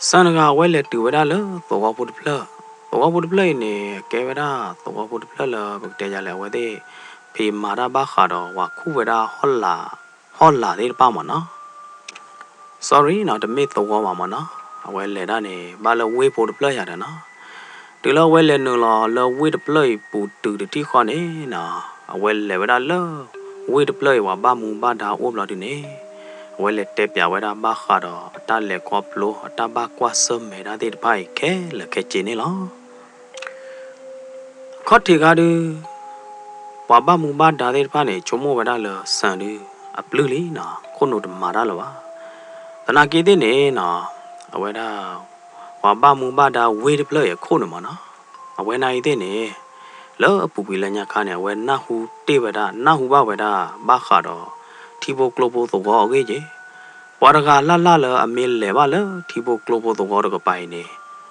ဆၣ်တဂၤအဝဲလဲၤတုၤဝဲဒၣ်လၢသဝီဖိတဖျၢၣ်, သဝီဖိတဖျၢၣ်အံၤန့ၣ် ကဲဝဲဒၣ်သဝီဖိတဖျၢၣ်လၢ ပကတဲယၤလဲၣ် အဝဲသ့ၣ် ဖံးမၤတၢ်ဘၣ်ဃးဒီး ဝၤခူၣ်ဝဲဒၣ် ဟီၣ်လာ်သ့ၣ်တဖၣ်မ့ၢ်နီၤ. Sorry နီၤ တမ့ၢ်သဝီဘၣ်မ့ၢ်နီၤ, အဝဲလဲၤဒၣ်န့ၣ် ဘၣ်လၢဝ့ၢ်ဖိတဖျၢၣ်ယၤဒီးနီၤ, တုၤလၢအဝဲလဲၤနုာ်လီၤလၢဝ့ၢ်တဖျၢၣ်အံၤပူၤတုၤတထံၣ်ဃီန့ၣ်နီၤ, အဝဲလဲၤဝဲဒၣ်လၢ ဝ့ၢ်တဖျၢၣ်အံၤ ပှၤဘၣ်မူဘၣ်ဒါအိၣ်ဘျီဒုန့ၣ်, အဝဲလဲၤတဲပၠးဝဲဒၣ်ဘၣ်ဃးဒီးအတၢ်လဲၤခီဖျိ အတၢ်ဘၣ်ကွၢ်ဆၢၣ်မဲာ်တၢ်သ့ၣ်တဖၣ်အံၤခဲလၢာ်ခဲဆ့န့ၣ်လီၤ. အခီၣ်ထံးခါဒု ပှၤဘၣ်မူဘၣ်ဒါသ့ၣ်တဖၣ်န့ၣ် ဆိကမိၣ်ဝဲဒၣ်လၢ ဆၣ်ဒု အပျုၢ်လံနီၤ, ခိၣ်နူာ်တမၤတၢ်လၢၤဘၣ်. သနာ်က့သ့ၣ်န့ၣ်နီၤ, အဝဲဒၣ် ပှၤဘၣ်မူဘၣ်ဒါဝ့ၢ်တဖျၢၣ်အံၤအခိၣ်န့ၣ်မ့ၢ်နီၤ, အဝဲနၢ်အံၤသ့ၣ်န့ၣ် လၢအပူၤကွံာ်လၢညါခါန့ၣ် အဝဲနၢ်ဟူတ့ၢ်ဝဲဒၣ် နၢ်ဟူဘၣ်ဝဲဒၣ် ဘၣ်ဃးဒီး ထံဖိကျိဖိသဝီအဂ့ၢ်က့ၤ, ပှၤတဂၤလၢ်လၢ်လၢအမ့ၢ်လဲၤဘၣ်လၢထံဖိကျိဖိသဝီတကပၤအံၤန့ၣ်,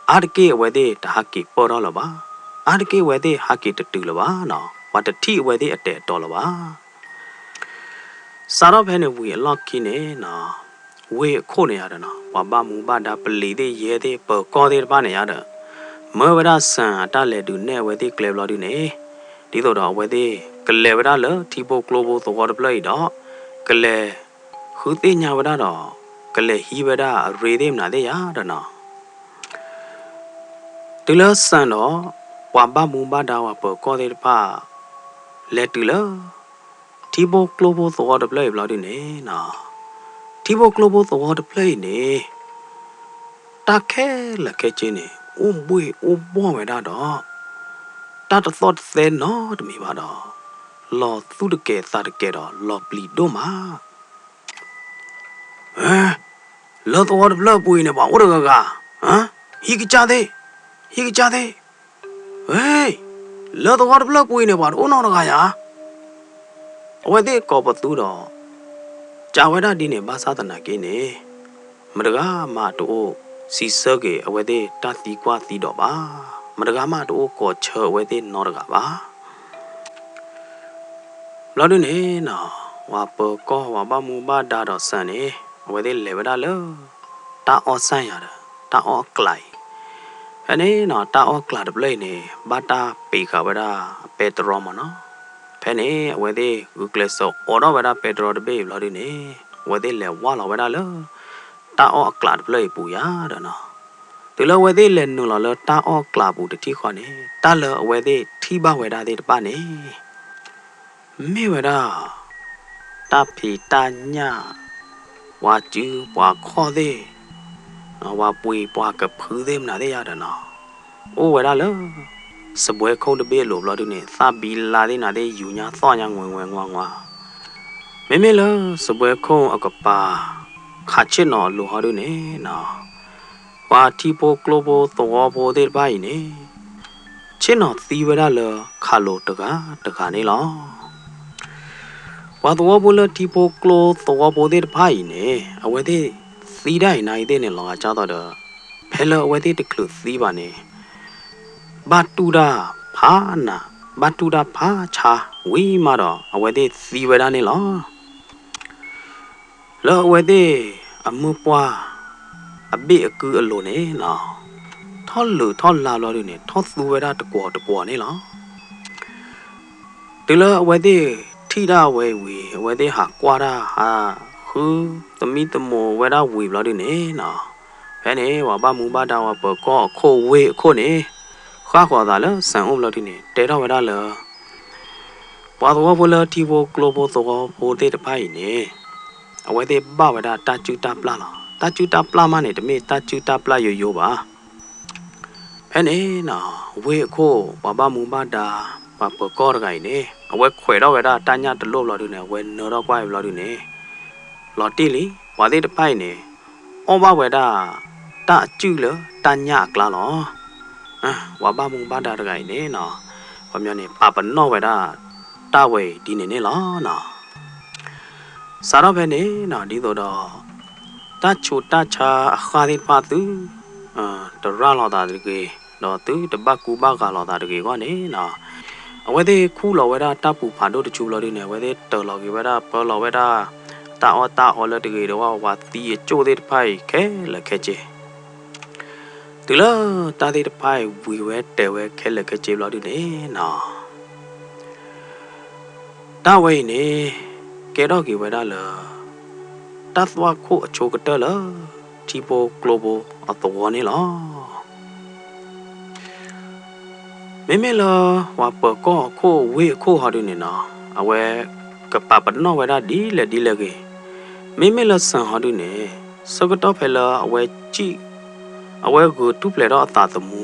အါတက့ၢ်အဝဲသ့ၣ်တဟးက့ၤပၢၢ်ထီၣ်လၢၤဘၣ်, အါတက့ၢ်အဝဲသ့ၣ်ဟးက့ၤတတုၤလၢၤဘၣ်နီၤ, ပှၤတထံၣ်အဝဲသ့ၣ်အတဲာ်အတီၤလၢၤဘၣ်. စးထီၣ်ဖဲန့ၣ်ဝံၤအလီၢ်ခံန့ၣ်နီၤ, ဝ့ၢ်အခိၣ်န့ၣ်ယၤဒီးနီၤ, ပှၤဘၣ်မူဘၣ်ဒါ ပလံၤသ့ၣ်ယဲၢ်သ့ၣ် ပၢၤကီၢ်သ့ၣ်တဖၣ်န့ၣ်ယၤဒီး, မၢဝဲဒၣ်ဆၣ်အတၢ်လဲၤဒုးနဲၣ်အဝဲသ့ၣ်ကျဲဘျီဒုန့ၣ်, ဒ်သိးဒီးအဝဲသ့ၣ် ကလဲၤဝဲဒၣ်လၢထံဖိကျိဖိသဝီတဖျၢၣ်အံၤဒီး, ကလဲၤ ဃုသ့ၣ်ညါဝဲဒၣ်ဒီး ကလဲၤဟံးဝဲဒၣ်အရ့သ့ၣ်မနုၤသ့ၣ်ယၤဒီးနီၤ. တုၤလၢဆၣ်ဒီး ပှၤဘၣ်မူဘၣ်ဒါဝဲပၢၤကီၢ်သ့ၣ်တဖၣ် လဲၤတုၤလၢ ထံဖိကျိဖိသဝီတဖျၢၣ်အံၤဘျီဒုန့ၣ်နီၤ, ထံဖိကျိဖိသဝီတဖျၢၣ်အံၤန့ၣ် တၢ်ခဲလၢာ်ခဲဆ့န့ၣ် အိၣ်ဘှ့ၣ်အိၣ်ဘှီၣ်ဝဲဒၣ်ဒီး တၢ်တသီၣ်တသဲနီတမံၤဘၣ်ဒီး လီၤသူၣ်တကဲၤသးတကဲၤဒီး လီၤပျံၤဒိၣ်မး. လၢသဝီတဖျၢၣ်ပူၤအံၤန့ၣ် ပှၤအိၣ်တဂၤဂၤ, ဟံးကစၢ်သ့ၣ်, ဟံးကစၢ်သ့ၣ်, လၢသဝီတဖျၢၣ်ပူၤအံၤန့ၣ် ပှၤတအိၣ်နီတဂၤယၤ. အဝဲသ့ၣ်ကိးပသူဒီး ကးဝဲဒၣ်ဒ်န့ၣ် ဘၣ်ဆၣ်သနာ်က့န့ၣ် မတဂၤမးတအိၣ်စံးဆၢက့ၤ အဝဲသ့ၣ်တၢ်သံကွၢ်သံဒိးဘၣ်, မတဂၤမးတအိၣ်ကိးဆၢအဝဲသ့ၣ်နီတဂၤဘၣ်. ဘျီဒုန့ၣ်နီၤ, ပှၤပၢၤကီၢ် ပှၤဘၣ်မူဘၣ်ဒါဒီးဆၣ်န့ၣ် အဝဲသ့ၣ်လဲၤဝဲဒၣ်လၢ တၢ်အီၣ်ဆၣ်ယၤဒီး တၢ်အီၣ်အကျးအံၤ, ဖဲန့ၣ်နီၤ တၢ်အီၣ်အကျးတဖျၢၣ်အံၤန့ၣ် ဘၣ်တၢ်ပံးဃာ်ဝဲဒၣ်ပဲတြီမ့ၢ်နီၤ. ဖဲန့ၣ် အဝဲသ့ၣ်ဂုာ်ကျဲးစၢးအိးထီၣ်ဝဲဒၣ်ပဲတြီတဘ့ၣ်အံၤဘျီဒုန့ၣ် အဝဲသ့ၣ်လဲၤဝၢ်လီၤဝဲဒၣ်လၢ တၢ်အီၣ်အကျးတဖျၢၣ်အံၤပူၤယၤဒီးနီၤ. တုၤလၢအဝဲသ့ၣ်လဲၤနုာ်လီၤလၢတၢ်အီၣ်အကျးပူၤတထံၣ်ဃီန့ၣ် တၢ်လၢအဝဲသ့ၣ်ထံၣ်ဘၣ်ဝဲဒၣ်သ့ၣ်တဖၣ်န့ၣ် မ့ၢ်ဝဲဒၣ် တၢ်ဖံးတၢ်ညၣ်, ပှၤစုပှၤခီၣ်သ့ၣ်, ပှၤပှ့ၤပှၤကဖုသ့ၣ်မနုၤသ့ၣ်ယၤဒီးနီၤ, အိၣ်ဝဲဒၣ်လၢ စပွဲခိၣ်တဘ့ၣ်အလိၤဘျီဒုန့ၣ် သၣ်ဘံလါသ့ၣ်နၤသ့ၣ် ယူၤညါသီၣ်ညါ ငွဲငွဲငွါငွါ, မ့မ့ၢ်လၢစပွဲခိၣ်အကပၤ ခးဆ့ၣ်နီၤအလိၤဟီဒုန့ၣ်နီၤ, ပှၤထံဖိကျိဖိသဝီဖိသ့ၣ်တဖၣ်အံၤန့ၣ် ဆ့ၣ်နီၤသံဝဲဒၣ်လၢခးလိာ်တဂၤတဂၤန့ၣ်လီၤ. ပှၤသဝီဖိလၢထံဖိကျိသဝီဖိသ့ၣ်တဖၣ်အံၤန့ၣ် အဝဲသ့ၣ်သံဒၣ်အံၤနၤအံၤသ့ၣ်န့ၣ် လီၤဂာ်ကၢ်သိးဒီး ဖဲလၢအဝဲသ့ၣ်တချုးသံဘၣ်န့ၣ် ဘၣ်တူၢ်တၢ်ဖးနး ဘၣ်တူၢ်တၢ်ဖးဆါဝံၤမးဒီး အဝဲသ့ၣ်သံဝဲဒၣ်န့ၣ်လီၤ. လၢအဝဲသ့ၣ်အမုၢ်ပှၢ်အဘ့ၣ်အကုၢ်အလိၤန့ၣ်နီၤ, ထီၣ်လုးထီၣ်လါဘျီဒုန့ၣ် ထီၣ်သူဝဲဒၣ်တကွီၤတကွီၤန့ၣ်လီၤ. တုၤလၢအဝဲသ့ၣ်ထံၣ်ဒၣ်ဝဲဝံၤ အဝဲသ့ၣ်ဟးကွၢ်တၢ် ဟးဃုသမံသမိးဝဲဒၣ်ဝံၤဘျီဒုန့ၣ်နီၤ, ဖဲန့ၣ် ပှၤဘၣ်မူဘၣ်ဒါဝဲပၢၤကီၢ်အခိၣ်ဝ့ၢ်အခိၣ်န့ၣ် ဃၣ်ဃီၤသးလၢစၣ်အိၣ်ဘျီဒုန့ၣ် တဲထီၣ်ဝဲဒၣ်လၢ ပှၤသဝီဖိလၢထံဖိကျိဖိသဝီဖိသ့ၣ်တဖၣ်အံၤန့ၣ် အဝဲသ့ၣ်ဘၣ်ဝဲဒၣ်တၢ်စုၣ်တၢ်ပျၢ်လီၤ. တၢ်စုၣ်တၢ်ပျၢ်မးန့ၣ် တမ့ၢ်တၢ်စုၣ်တၢ်ပျၢ်ယိယိဘၣ်. ဖဲန့ၣ်နီၤ ဝ့ၢ်အခိၣ် ပှၤဘၣ်မူဘၣ်ဒါ ပှၤပၢၤကီၢ်တဂၤအံၤန့ၣ် အဝဲခွဲးထီၣ်ဝဲဒၣ်တၢ်ညၣ်တလိၣ်ဘျီဒုန့ၣ် အဝဲနၢထီၣ်ကွၢ်အံၤဘျီဒုန့ၣ် လီၤတံၢ်လံ. ပှၤသ့ၣ်တဖၣ်အံၤန့ၣ် အီၣ်ဘၣ်ဝဲဒၣ် တၢ်အစုၣ်လၢတၢ်ညၣ်အကျါလီၤ. ပှၤဘၣ်မူဘၣ်ဒါတဂၤအံၤန့ၣ်နီၤ ခီပညီန့ၣ် ပာ်ပနီၣ်ဝဲဒၣ် တၢ်ဝဲအံၤဒ်န့ၣ်န့ၣ်လီၤ. စးထီၣ်ဖဲန့ၣ်နီၤ ဒ်သိးဒီး တၢ်ဆူးတၢ်ဆါအဃၢ်သ့ၣ်တဖၣ်သု တရၣ်လီၤသးတဂ့ၤ ဒီးသုတဘၣ်ကူဘၣ်ဂာ်လိာ်သးတဂ့ၤအဂီၢ်န့ၣ်နီၤ, အဝဲသ့ၣ်ခူၣ်လီၤဝဲဒၣ်တၢ်ပူၤဖးဒိၣ်တဆူဘျီဒုန့ၣ် အဝဲသ့ၣ်တၢၤလီၤက့ၤဝဲဒၣ် ပၢလီၤဝဲဒၣ် တၢ်အီၣ်တၢ်အီလၢတဂ့ၤဒီးဝဲ ပှၤသံအကၠိၣ်သ့ၣ်တဖၣ်အံၤခဲလၢာ်ခဲဆ့ တုၤလၢတၢ်သ့ၣ်တဖၣ်အံၤဝံၤဝဲတဲာ်ဝဲခဲလၢာ်ခဲဆ့ဘျီဒုန့ၣ်နီၤ, တၢ်ဝဲအံၤန့ၣ် ကဲထီၣ်က့ၤဝဲဒၣ်လၢ တၢ်သွၣ်ခိၣ်အဆိကတၢၢ်လၢ ထံဖိကျိဖိအသဝီန့ၣ်လီၤ. မ့မ့ၢ်လၢ ပှၤပၢၤကီၢ်အခိၣ်ဝ့ၢ်အခိၣ်ဟီဒုန့ၣ်နီၤ, အဝဲကပာ်ပနီၣ်ဝဲဒၣ်ဒ်လဲၣ်ဒ်လဲၣ်ဂ့ၤ, မ့မ့ၢ်လၢစၢၤဟီဒုန့ၣ် ဆၢကတီၢ်ဖဲလၢအဝဲစံၣ် အဝဲဂုာ်ထူၣ်ဖျဲးထီၣ်အသးသမူ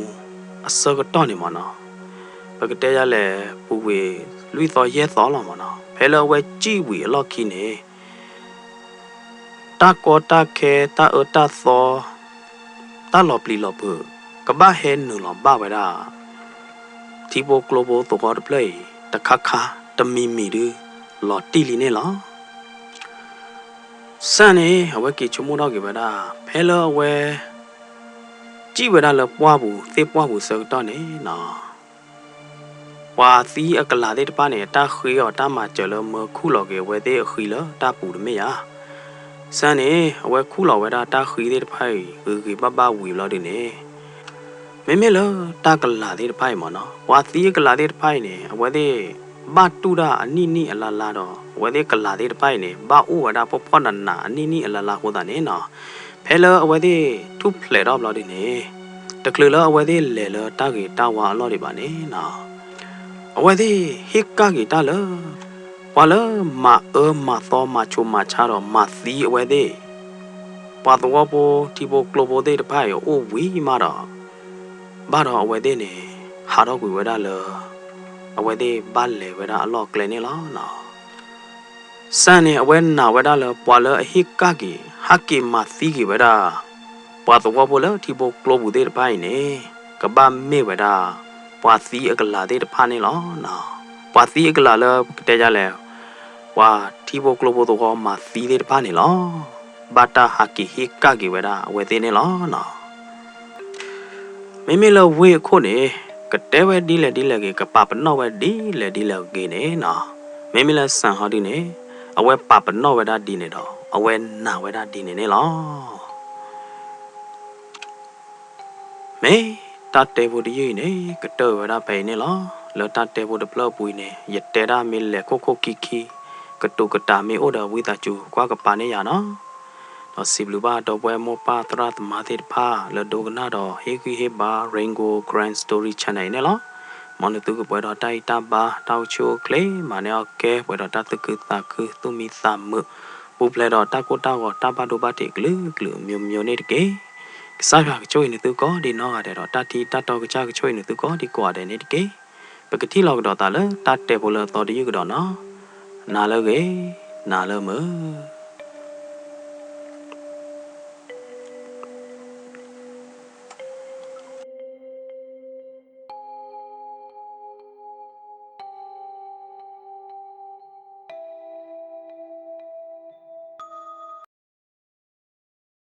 အဆၢကတီၢ်န့ၣ်မ့ၢ်နီၤ, ပကတဲယၤလဲၣ် ပူၤကွံာ်လွံၢ်သီယဲၢ်သီလီၤမ့ၢ်နီၤ, ဖဲလၢအဝဲစံၣ်ဝံၤအလီၢ်ခံန့ၣ် တၢ်ကီတၢ်ခဲ တၢ်အၢတၢ်သီ တၢ်လီၤပျံၤလီၤဖုး ကဘၣ်ဟဲနုာ်လီၤဘၣ်ဝဲဒၣ် ထံဖိကျိဖိသဝီတဖျၢၣ်အံၤ တခါခါတမံၤမံၤဒု လီၤတံၢ်လံန့ၣ်လီၤ. စၢ်န့ၣ် အဝဲက့ၤဆိကမိၣ်ထီၣ်က့ၤဝဲဒၣ် ဖဲလၢအဝဲ စံၣ်ဝဲဒၣ်လၢပှၢ်ပူၤသ့ၣ်ပှၢ်ပူၤဆၢကတီၢ်န့ၣ်နီၤ ပှၤသံအကလၤသ့ၣ်တဖၣ်န့ၣ် တၢ်ဃ့အီၤတၢ်မၤစၢၤလၢမၢခူၣ်လီၤက့ၤအဝဲသ့ၣ်အဃံလၢတၢ်ပူၤတမ့ၢ်ဧါ. စၢ်န့ၣ် အဝဲခူၣ်လီၤဝဲဒၣ်တၢ်ဃံသ့ၣ်တဖၣ်အံၤ ဂ့ၤဂ့ၤဘၣ်ဘၣ်ဝံၤဘျီဒုန့ၣ် မ့မ့ၢ်လၢတၢ်ကလၤသ့ၣ်တဖၣ်အံၤမ့ၢ်နီၤ, ပှၤသံအကလၤသ့ၣ်တဖၣ်အံၤန့ၣ် အဝဲသ့ၣ်ဘၣ်တူၢ်တၢ်အနံၣ်နံၣ်အလါလါဒီး အဝဲသ့ၣ်ကလၤသ့ၣ်တဖၣ်အံၤန့ၣ် ဘၣ်အိၣ်ဝဲဒၣ်ဖှီၣ်ဖှီၣ်နးနးအနံၣ်နံၣ်အလါလါအဃိသတးန့ၣ်နီၤ, ဖဲလၢအဝဲသ့ၣ်ထူၣ်ဖျဲးထီၣ်ဘျီဒုန့ၣ် တချုးလၢအဝဲသ့ၣ်လဲၤလၢတၢ်ဂ့ၤတၢ်ဝါအလီၢ်ဒံးဘၣ်န့ၣ်နီၤ အဝဲသ့ၣ်ဟ့ၣ်ကၣ်က့ၤတၢ်လၢ ပှၤလၢမၤအၢမၤသီမၤဆိးမၤဆါဒီးမၤသံအဝဲသ့ၣ် ပှၤသဝီဖိထံဖိကျိဖိသ့ၣ်တဖၣ်အံၤအအိၣ်ဝံၤမးဒီး ဘၣ်ဒီးအဝဲသ့ၣ်န့ၣ် ဟးထီၣ်ကွံာ်ဝဲဒၣ်လၢ အဝဲသ့ၣ်ဘၣ်လဲၤဝဲဒၣ်အလီၢ်အကျဲန့ၣ်လီၤ. စၢ်န့ၣ် အဝဲနာ်ဝဲဒၣ်လၢ ပှၤလၢအဟ့ၣ်ကၣ်က့ၤ ဟးက့ၤမၤသံက့ၤဝဲဒၣ် ပှၤသဝီဖိလၢထံဖိကျိပူၤသ့ၣ်တဖၣ်အံၤန့ၣ် ကဘၣ်မ့ၢ်ဝဲဒၣ် ပှၤသံအကလၤသ့ၣ်တဖၣ်န့ၣ်လီၤ. ပှၤသံအကလၤလၢပကတဲယါလဲၣ် ပှၤထံဖိကျိဖိသဝီမၤသံသ့ၣ်တဖၣ်န့ၣ်လီၤ. ဘၣ်တၢ်ဟးက့ၤဟ့ၣ်ကၣ်က့ၤဝဲဒၣ်အဝဲသ့ၣ်န့ၣ်လီၤ. မ့မ့ၢ်လၢဝ့ၢ်အခိၣ်န့ၣ် ကတဲဝဲဒ်လဲၣ်ဒ်လဲၣ်ဂ့ၤ ကပာ်ပနီၣ်ဝဲဒ်လဲၣ်ဒ်လဲၣ်ဂ့ၤန့ၣ်နီၤ, မ့မ့ၢ်လၢစၣ်ဟီဒုန့ၣ် အဝဲပာ်ပနီၣ်ဝဲဒၣ်ဒ်န့ၣ်ဒီး အဝဲနာ်ဝဲဒၣ်ဒ်န့ၣ်န့ၣ်လီၤ. မ့ၢ်တၢ်တဲဖိတယုၢ်အံၤန့ၣ် ကတၢၢ်ဝဲဒၣ်ဖဲအံၤန့ၣ်လီၤ. လၢတၢ်တဲဖိတဖျၢၣ်အပူၤအံၤန့ၣ် ယတဲဒၣ်မ့ၢ်လဲၤခိၣ်ခိၣ်ခံခံ ကတိၤကတာ်မ့ၢ်အိၣ်ဒီးဝံသးစူၤ ကွၢ်ကပၤန့ၢ်ယၤနီၤ. ဒီးစံးဘျုးဘၣ်ဒီပုၢ်ဝဲၢ်မိၢ်ပၢ်သရၣ်သမါသ့ၣ်တဖၣ် လၢဒိကနၣ်ဒီးဟ့ၣ်ဂံၢ်ဟ့ၣ်ဘါ Rain Gold Grand Story Channel အံၤန့ၣ်လီၤ. မ်နသုကပှဲၤဒီးတၢ်အံၣ်တၢ်ဘါ တၢ်အိၣ်ဆူၣ်အိၣ်ချ့ မၤန့ၢ်အီၣ်ကဲ ပှဲၤဒီးတၢ်သူၣ်ခုသးခု သူၣ်မံသးမုာ် ပူၤဖျဲးဒီးတၢ်ကိၢ်တၢ်ဂီၤ တၢ်ဘၣ်ဒိဘၣ်ထံးကလုာ်ကလုာ် မျိုးမျိုး န့ၣ်တက့ၢ်. ကစၢ်ယွၤကဆိၣ်ဂ့ၤနသုကိးဒံးနီၢ်ဂၤဒဲးဒီး တၢ်ထံၣ်တၢ်တီကစၢ်ကဆိၣ်ဂ့ၤနသုကိးဒံးကိးဂၤဒဲးန့ၣ်တက့ၢ်. ပကထံၣ်လိာ်ကဒီးသးလၢတၢ်တဲဖိလၢအသီတယုၢ်ကဒီးနီၤ. နၤလၢအဂ့ၤ, နၤလၢမုာ်.